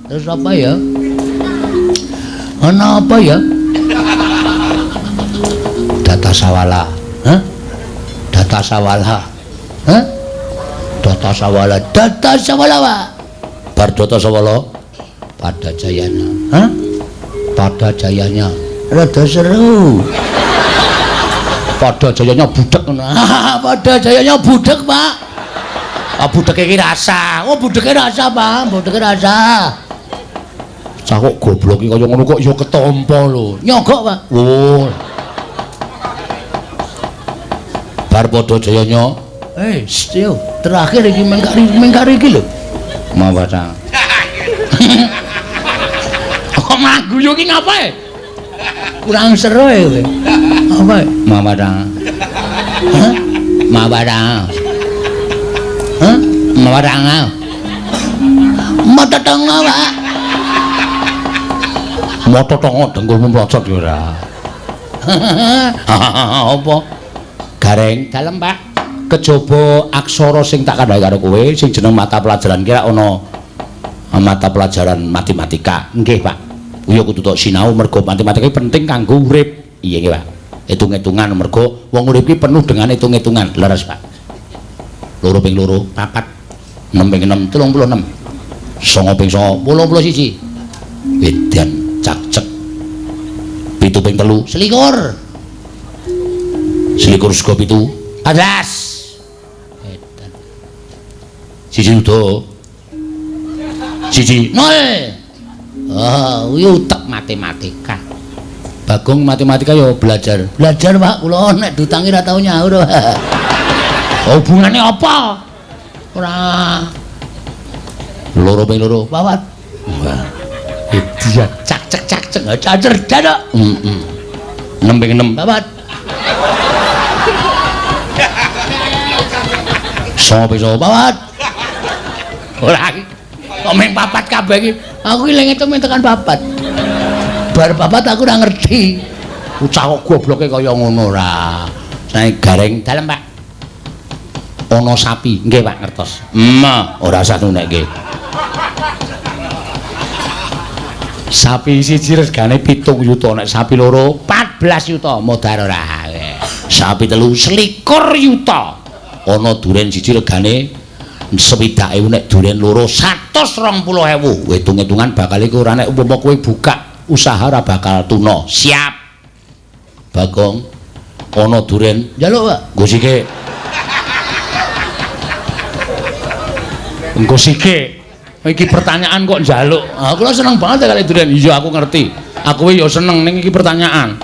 Terus apa ya? Ana apa ya? Data sawala. Hah? Data sawala. Hah? Data sawala. Data sawala, Pak. Bar data sawala pada jayanya. Hah? Pada jayanya. Rada seru. Pada jayanya budek ngono. Pada jayanya budek, Pak. Ah budeke iki rasa. Oh, budeke rasa, Pak. Budeke rasa. Cah kok goblok iki kaya ngono kok ya ketampa lho. Nyogok, Pak. Oh. Bar padha jaya nyo. Yo, terakhir iki mengkari iki lho. Mawa ta. Kok malah guyu iki ngapae? Kurang seru ya kowe. Apa? Mawa ta. Hah? Mawa ta. Hah? Mawa ta. Mata tongo, Pak. Mata tongo dengkulmu mlocot ya ora. Apa? Gareng dalem, Pak. Kejaba aksara sing tak kandhake karo kowe sing jeneng mata pelajaran kira ana mata pelajaran matematika. Nggih, Pak. Kuwi kudu tok sinau mergo matematika penting kanggo urip. Iya nggih, Pak. Hitung-hitungan mergo wong urip iki penuh dengan hitung-hitungan. Leres, Pak. 2 ping 2 4, 6 ping 6 36, 9 ping 9 81. Edan cakcek. 7 ping 3 selikur. Selikur sego 7 14. Edan. 1 udo. 1 0. Oh, kuwi utek matematika. Bagong matematika ya belajar. Belajar, Pak. Kula nek diutangi ra tau nyaur. Hubungane apa? Ora. 2 ping 2 4. Wah. Edan cak cek cak cek cerdas kok. Heeh. 6 ping 6 4. 9 ping 9 4. Ora iki. Kok mung 4 kabeh iki. Aku iki lek ngitung tekan 4. Bar 4 aku ora ngerti. Bocah kok gobloke kaya ngono ora. Sae gareng dalem, Pak. Ana sapi. Nggih, Pak, ngertos. Emah, ora usah nunekke. Sapi siji regane 7 yuta, nek sapi loro 14 yuta, modar ora. Sapi telu 21 yuta. Ana duren siji regane 60.000, nek duren loro 120.000. Hitung-hitungan bakal iku ora nek umpama kowe buka usaha ora bakal tuna. Siap. Bagong ana duren njaluk, Pak. Nggo sike. Engko sike. Iki pertanyaan kok njaluk. Aku lho seneng banget kali duren. Iya aku ngerti. Aku ya seneng ning iki pertanyaan.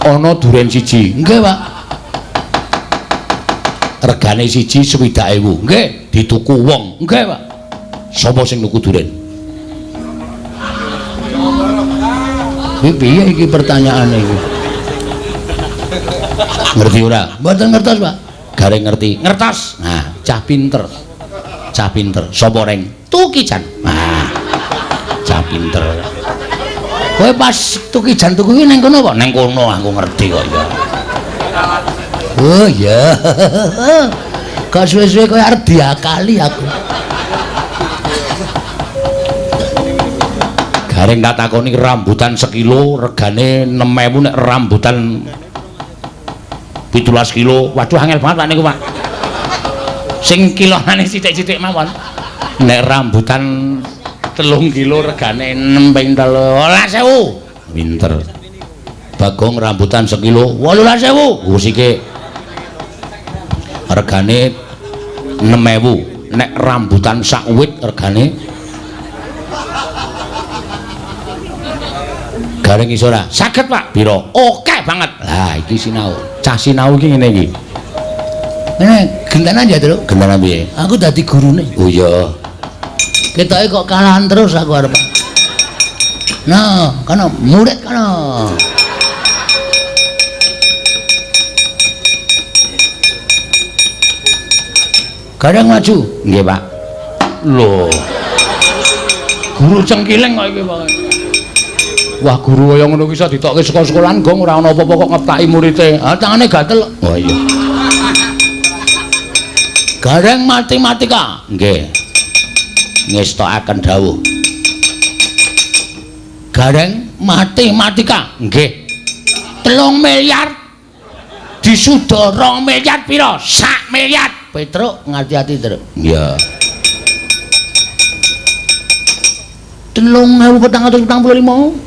Ana duren siji. Nggih, Pak. Regane siji 60.000. Nggih, dituku wong. Nggih, Pak. Sapa sing nuku duren? Iki piye iki pertanyaane iki? Ngerti ora? Mboten ngertos, Pak. Gareng ngerti. Ngertos. Nah, cah pinter. Cah pinter. Sapa reng? Tukijan. Nah, cah pinter. Kowe pas Tukijan tuku kuwi ning kono apa? Ning kono aku ngerti kok ya. Oh iya. Kok suwe-suwe kowe arep diakali aku. Gareng tak takoni rambutan sekilo regane 6.000, nek rambutan 17 kilo. Waduh angel banget Pak niku, Pak. Sing kilonane sithik-sithik mawon. Nek rambutan 3 kilo regane 6 ping 13.000. Pinter. Bagong rambutan sekilo 18.000. Oh sike. Regane 6.000. Nek rambutan sak wit regane gareng iso ora? Saged, Pak. Piro? Oke banget. Lah iki sinau. Cah sinau iki ngene iki. Ngene, gentenan ya, Truk. Gentenan piye? Aku dadi gurune. Oh iya. Ketoke kok kalahan terus aku arep. Nah, kono murid kono. Gareng maju. Nggih, Pak. Lho. Guru cengkileng kok iki, Pak. Wah, guru kaya ngono ki iso ditokke saka sekolahan gong ora ana apa-apa kok ngeptaki murite. Ah, tangane gatel. Oh iya. Gareng matematika. Nggih. Ngestokaken dawuh. Gareng matematika. Nggih. 3 miliar disuda 2 miliar pira? 1 miliar. Petruk ngati-ati, Truk. Iya. 3.445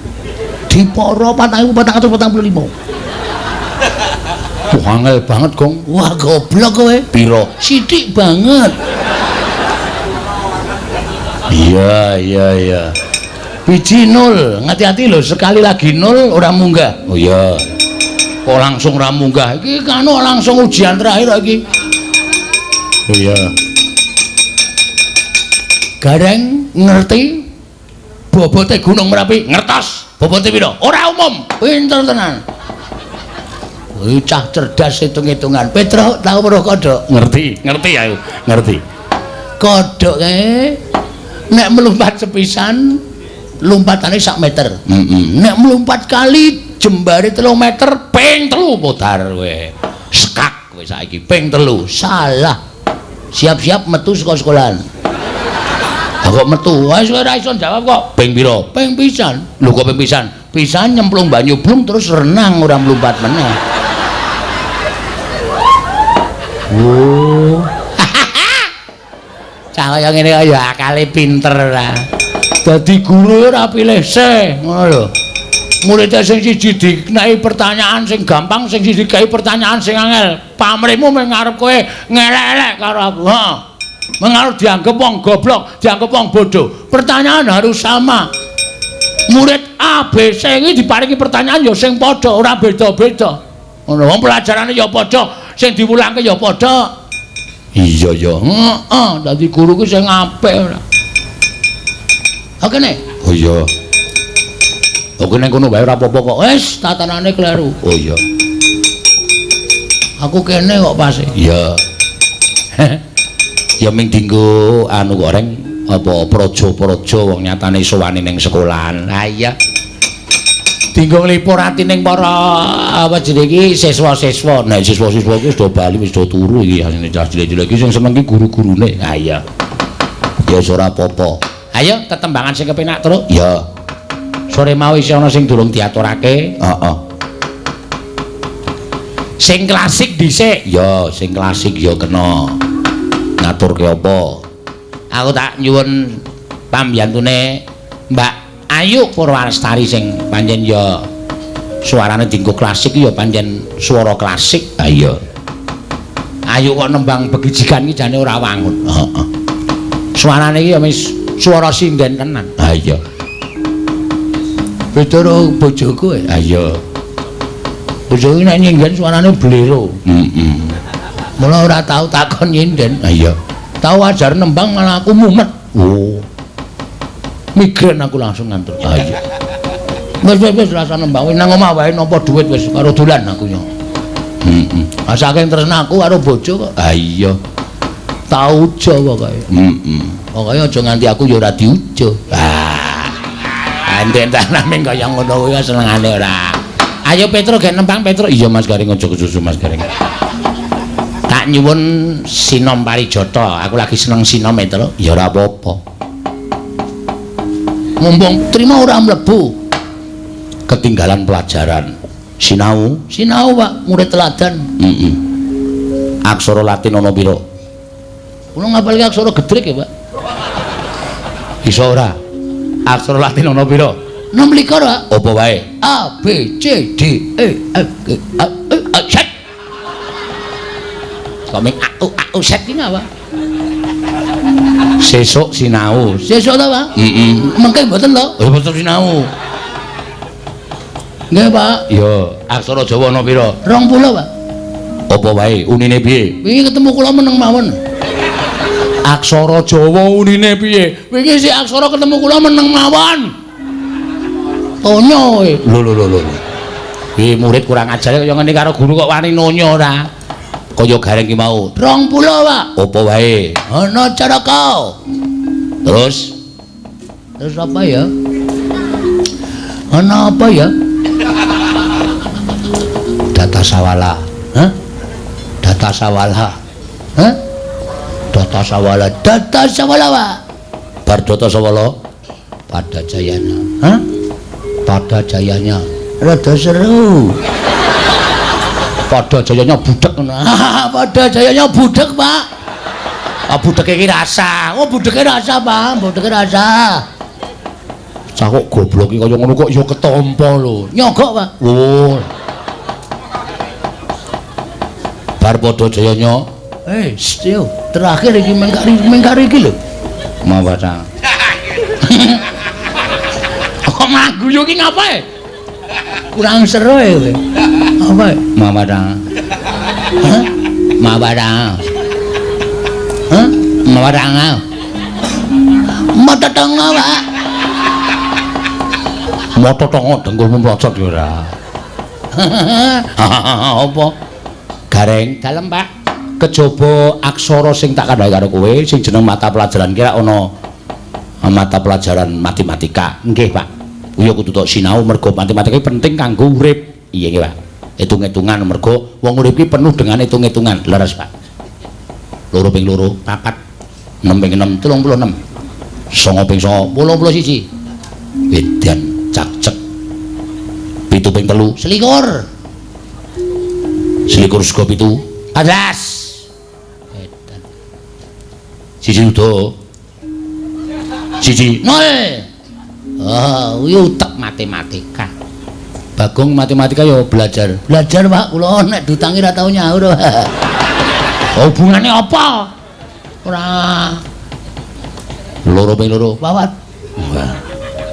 diporo 4.445. Wah, angel banget, Gong. Wah, goblok kowe. Piro? Sithik banget. Iya, iya, iya. Biji nol, ngati-ati lho, sekali lagi nol ora munggah. Oh iya. Kok langsung ora munggah? Iki kanu langsung ujian terakhir iki. Oh iya. Gareng ngerti bobote Gunung Merapi? Ngertos. Bobote pira? Ora umum. Pinter tenan. Kuwi cah cerdas hitung-hitungan. Petro tau weruh kodhok? Ngerti, ngerti aku, ngerti. Kodhok kae nek melompat sepisan lompatane sak meter. Nek melompat kali jembare 3 meter ping 3 modar kowe. Sekak kowe saiki ping 3. Salah. Siap-siap metu saka sekolahan. Lah kok metu? Wis ora iso jawab kok. Ping pira? Ping pisan. Lho kok ping pisan? Pisan nyemplung banyu blung terus renang ora mlumpat meneh. Oh. Cah kaya ngene kaya akale pinter ora. Dadi guru ora pilih se, ngono lho. Muridé sing siji dikenai pertanyaan sing gampang, sing siji dikai pertanyaan sing angel. Pamrihmu mung ngarep kowe ngelek-elek karo aku. Heeh. Mung arep dianggep wong goblok, dianggep wong bodoh. Pertanyaan harus sama. Murid A, B, C iki diparingi pertanyaan ya sing padha, ora beda-beda. Ngono, wong pelajarane ya padha, sing diwulangke ya padha. Iya ya. Heeh, dadi guru ku sing apik ora. Oke nek. Oh iya. Oke ning kono wae ora apa-apa kok. Wis, tatanane kleru. Oh iya. Aku kene kok pas. Iya. Ya ming dinggo anu kok reng apa praja-praja wong nyatane sowane ning sekolahan. Ha iya. Dinggo nglipur ati ning para apa jenenge iki siswa-siswa. Nek siswa-siswa iki wis do bali wis do turu iki asline cah cilik-cilik iki sing seneng iki guru-gurune. Ha iya. Ya wis ora apa-apa. Ayo tetembangan sing kepenak, Truk. Iya. Sore mau isih ana sing durung diaturake. Heeh. Sing klasik dhisik. Ya, sing klasik ya kena. Ngaturke apa? Aku tak nyuwun pambiyantune Mbak Ayu Purwalestari sing pancen ya suarane dienggo klasik ya pancen swara klasik. Ha iya. Ayu kok nembang begijigan iki jane ora wangun. Heeh. Suarane iki ya wis suara sinden tenan. Ha iya. Beda karo bojoku. Ha iya. Bojoku nek nyinden suarane blero. Heeh. Mula ora tau takon nyinden. Ha iya. Tau ajar nembang malah aku mumet. Oh. Migrain aku langsung ngantuk. Ha iya. Wis wis wis rasa nembang nang omah wae nampa dhuwit wis karo dolan aku yo. Heeh. Ah saking tresna aku karo bojo kok. Ha iya. Tau ujo pokoke. Heeh. Pokoke aja nganti aku ya ora diujo. Ah. Anden taname kaya ngono kuwi senengane ora. Ayo Petro gek nembang Petro. Iya Mas Gareng aja kesusu Mas Gareng. Tak nyuwun sinom parijata. Aku lagi seneng sinom Petro. Ya ora apa-apa. Mumpung trima ora mlebu. Ketinggalan pelajaran. Sinau, sinau Pak, murid teladan. Heeh. Aksara Latin ana pira? Kula ngapalke aksara gedrek ya, Pak. Iso ora? Aksara Latin ana pira? 26, Pak. Apa wae? A B C D E F G A E A Z. Kok ming A U A U Z iki apa? Sesuk sinau. Sesuk ta, Pak? Heeh. Mengke mboten to? Oh, mboten sinau. Nggih, Pak. Iya, aksara Jawa ana pira? 20, Pak. Apa wae? Unine piye? Wingi ketemu kula meneng mawon. Aksara Jawa unine piye? Wingi si aksara ketemu kula meneng mawon. Tonyo kowe. Lho lho lho lho. Iki murid kurang ajar kaya ngene karo guru kok wani nonyo ora. Kaya Gareng ki mau. 20, Pak. Apa wae? Ana caraka. Terus? Terus apa ya? Ana apa ya? Data sawala. Hah? Data sawala. Hah? Data sawala. Data sawala, Pak. Bar data sawala pada jayanya. Hah? Pada jayanya. Rada seru. Pada jayanya budek ngono. Pada jayanya budek, Pak. Ah budeke iki rasa. Oh, budeke rasa, Pak. Budeke rasa. Cah kok goblok iki kaya ngono kok ya ketampa lho. Nyogok, Pak. Oh. Bar padha jayanya. Yo, terakhir iki mengkari iki lho. Mawa ta. Kok malah guyu ki ngapae? Kurang seru ya kowe. Apa? Mawadang. Hah? Mawadang. Hah? Mawadang. Mototongo, Pak. Mototongo dengkulmu mlocot ya ora. Apa? Gareng dalem, Pak. Kejaba aksara sing tak kandhake karo kowe sing jeneng mata pelajaran kira ana mata pelajaran matematika. Nggih, Pak. Kuwi kudu tok sinau mergo matematika penting kanggo urip. Iya nggih, Pak. Hitung-hitungan mergo wong urip iki penuh dengan hitung-hitungan. Leres, Pak. 2 ping 2 4, 6 ping 6 36, 9 ping 9 81. Edan cakcek. 7 ping 3 21. 21 sego 7 14. Edan. 1 udo. 1 0. Oh, kuwi utek matematika. Bagong matematika ya belajar. Belajar, Pak. Kula nek diutangi ora tau nyaur. Hubungane apa? Ora. 2 ping 2 4. Wah.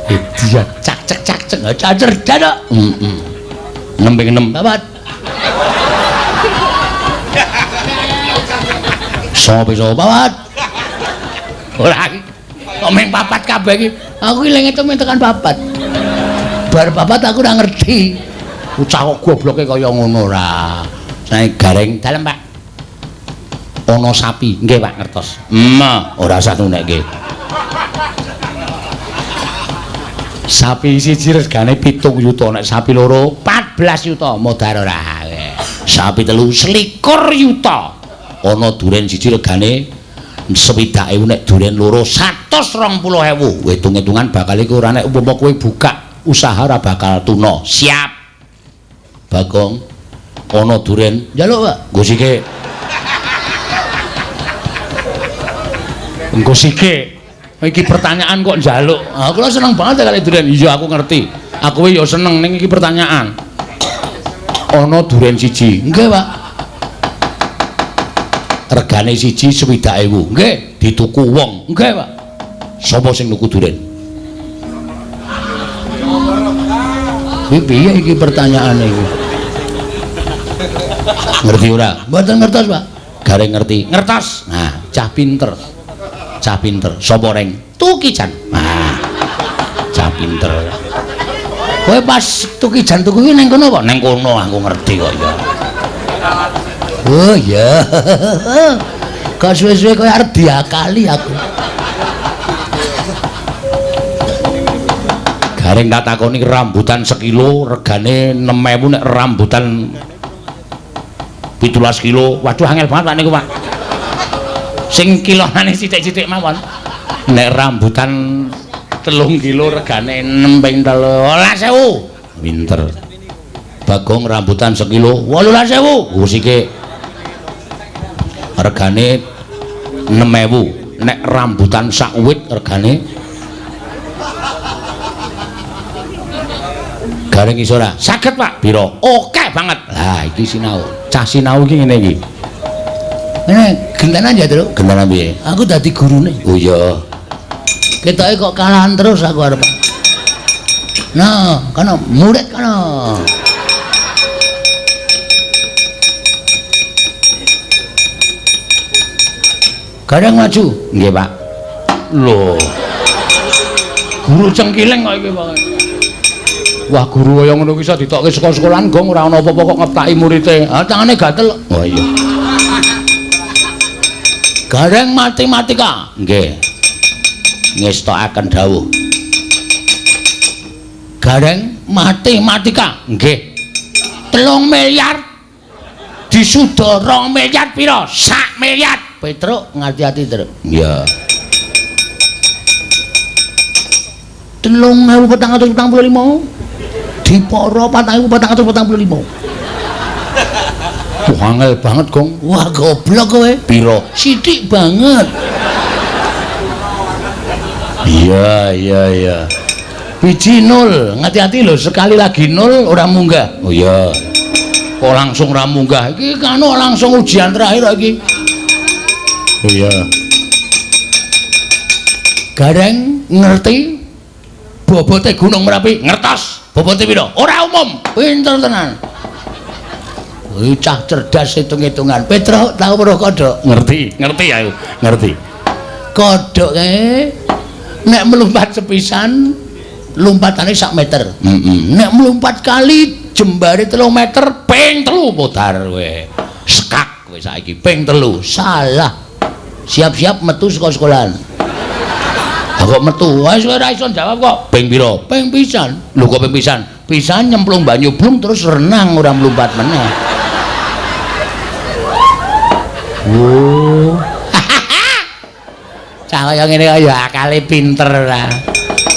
Dia cak cek cak cek cerdas kok. Heeh. 6 ping 6 4. 9 ping 9 4. Ora kok ming 4 kabeh iki. Aku iki leng ngitung tekan 4. Bar 4 aku ora ngerti. Bocah kok gobloke kaya ngono ora. Sae gareng dalem, Pak. Ana sapi. Nggih, Pak, ngertos. Ora usah nunekke. Sapi siji regane 7 yuta, nek sapi loro 14 yuta, modar ora. Sapi telu 21 yuta. Ana duren siji regane 60.000, nek duren loro 120.000. Hitung-hitungan bakal iku ora nek umpama kowe buka usaha ora bakal tuna. Siap. Bagong ana duren njaluk, Pak. Nggo sike. Nggo sike. Iki pertanyaan kok njaluk. Aku lho seneng banget kali duren. Iya aku ngerti. Aku ya seneng ning iki pertanyaan. Ana duren siji. Nggih, Pak. Regane siji 60.000. Nggih, dituku wong. Nggih, Pak. Sapa sing nuku duren? Iki piye iki pertanyaane iki? Ngerti ora? Mboten ngertos, Pak. Gareng ngerti. Ngertos. Nah, cah pinter. Cah pinter. Sapa reng? Tukijan. Nah, cah pinter. Kowe pas Tukijan tuku kuwi ning kono apa? Ning kono aku ngerti kok ya. Oh iya. Kok suwe-suwe kowe arep diakali aku. Gareng tak takoni rambutan sekilo regane 6.000, nek rambutan 17 kilo. Waduh angel banget Pak niku, Pak. Sing kilonane sithik-sithik mawon. Nek rambutan 3 kilo regane 6 ping 13.000. Pinter. Bagong rambutan sekilo 18.000. Gusike regane 6.000. Nek rambutan sak wit regane gareng iso ora? Saged, Pak. Piro? Oke banget. Lah iki sinau. Cah sinau iki ngene iki. Ngene gentenan ya, Truk. Gentenan piye? Aku dadi gurune. Oh iya. Ketoke kok kalahan terus aku arep. Nah, kono murid kono. Gareng maju. Nggih, Pak. Lho. Guru cengkileng kok iki, Pak. Wah, guru kaya ngono ki iso ditokke saka sekolahan gong ora ana apa-apa kok ngeptaki murite. Ah, tangane gatel. Oh iya. Gareng matematika. Nggih. Ngestokaken dawuh. Gareng matematika. Nggih. 3 miliar disuda 2 miliar pira? 1 miliar. Petruk ngati-ati, Truk. Iya. 3.445 diporo 4.445. Wah, angel banget, Gong. Wah, goblok kowe. Piro? Sithik banget. Iya, iya, iya. Biji nol, ngati-ati lho, sekali lagi nol ora munggah. Oh iya. Kok langsung ora munggah? Iki kan langsung ujian terakhir iki. Oh iya. Gareng ngerti Bobote Gunung Merapi ngertos. Bobote pira? Ora umum. Pinter tenan. Kuwi cah cerdas hitung-hitungan. Petro tau weruh kodhok? Ngerti, ngerti aku, ngerti. Kodhok kae nek melompat sepisan lompatane sak meter. Heeh. Nek melompat kali jembare 3 meter ping 3 modar kowe. Sekak kowe saiki ping 3. Salah. Siap-siap metu saka sekolahan. Kok metu? Wis ora iso jawab kok. Ping pira? Ping pisan. Lho kok ping pisan? Pisan nyemplung banyu blung terus renang ora mlumpat meneh. Oh. Cah kaya ngene kaya akale pinter ora.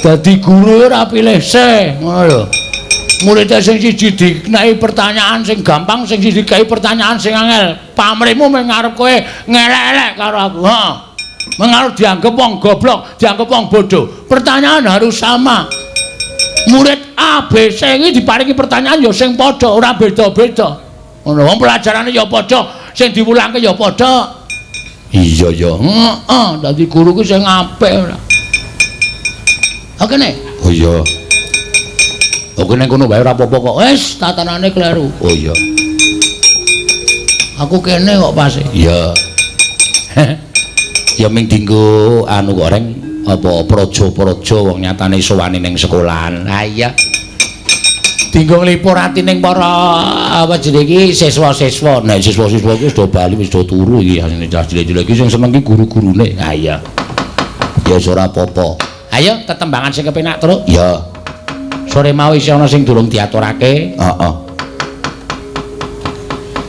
Dadi guru ora pilih se, ngono lho. Murid sing siji dikenai pertanyaan sing gampang, sing siji dikai pertanyaan sing angel. Pamrihmu mung ngarep kowe ngelek-elek karo aku. Heeh. Mengarep dianggep wong goblok, dianggep wong bodoh. Pertanyaan harus sama. Murid A, B, C iki diparingi pertanyaan ya sing padha, ora beda-beda. Ngono, wong pelajarane ya padha, sing diwulangke ya padha. Iya ya, heeh, dadi guru ku sing apik ora. Oke ne? Oh iya. Oke ning kono wae ora apa-apa kok. Wis, tatanane kleru. Oh iya. Aku kene kok pas. Iya. Ya ming dinggo anu kok reng apa praja-praja wong nyatane sowane ning sekolahan. Ha iya. Dinggo nglipur ati ning para apa jenenge iki siswa-siswa. Nek siswa-siswa iki wis do bali wis do turu iki asline cah cilik-cilik iki sing seneng iki guru-gurune. Ha iya. Ya wis ora apa-apa. Ayo tetembangan sing kepenak, Truk. Ya. Sore mau isih ana sing durung diaturake. Heeh.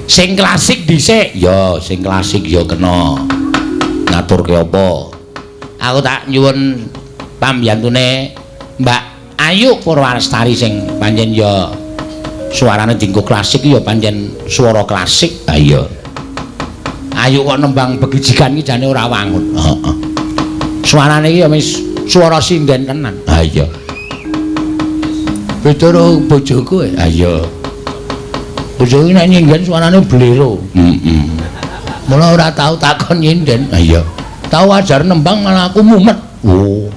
Sing klasik dhisik. Ya, sing klasik ya kena. Ngaturke apa? Aku tak nyuwun pambiyantune Mbak Ayu Purwalestari sing pancen ya suarane dinggo klasik ya pancen swara klasik. Ha iya. Ayu kok nembang begijigan iki jane ora wangun. Heeh. Suarane iki ya wis swara sinden tenan. Ha iya. Beda karo bojoku. Ha iya. Bojoku nek nyinden suarane blero. Heeh. Mula ora tau takon nyinden. Ha iya. Tau ajar nembang malah aku mumet. Oh.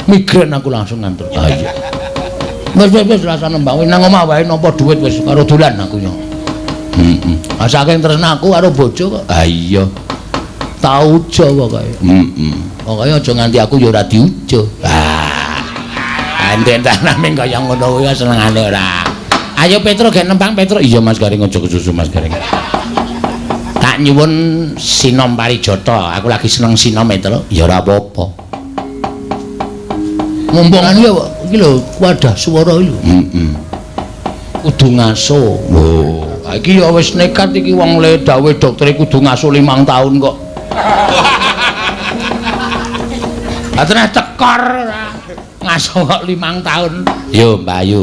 Migrain aku langsung ngantuk. Ha iya. Wis wis wis rasa nembang nang omah wae nampa dhuwit wis karo dolan aku yo. Heeh. Ah saking tresna aku karo bojo kok. Ha iya. Tau ujo pokoke. Heeh. Pokoke aja nganti aku ya ora diujo. Ah. Anden taname kaya ngono kuwi senengane ora. Ayo Petro gek nembang Petro. Iya Mas Gareng aja kesusu Mas Gareng. Tak nyuwun sinom parijata, aku lagi seneng sinom Petro. Ya ora apa-apa. Mumpung anu ya iki lho wadah swara iki lho. Heeh. Kudu ngaso. Lho, iki ya wis nekat iki wong le dawuhe dokter kudu ngaso 5 tahun kok. Lah terus tekor ora. Ngaso kok 5 tahun. Yo Mbak Ayu.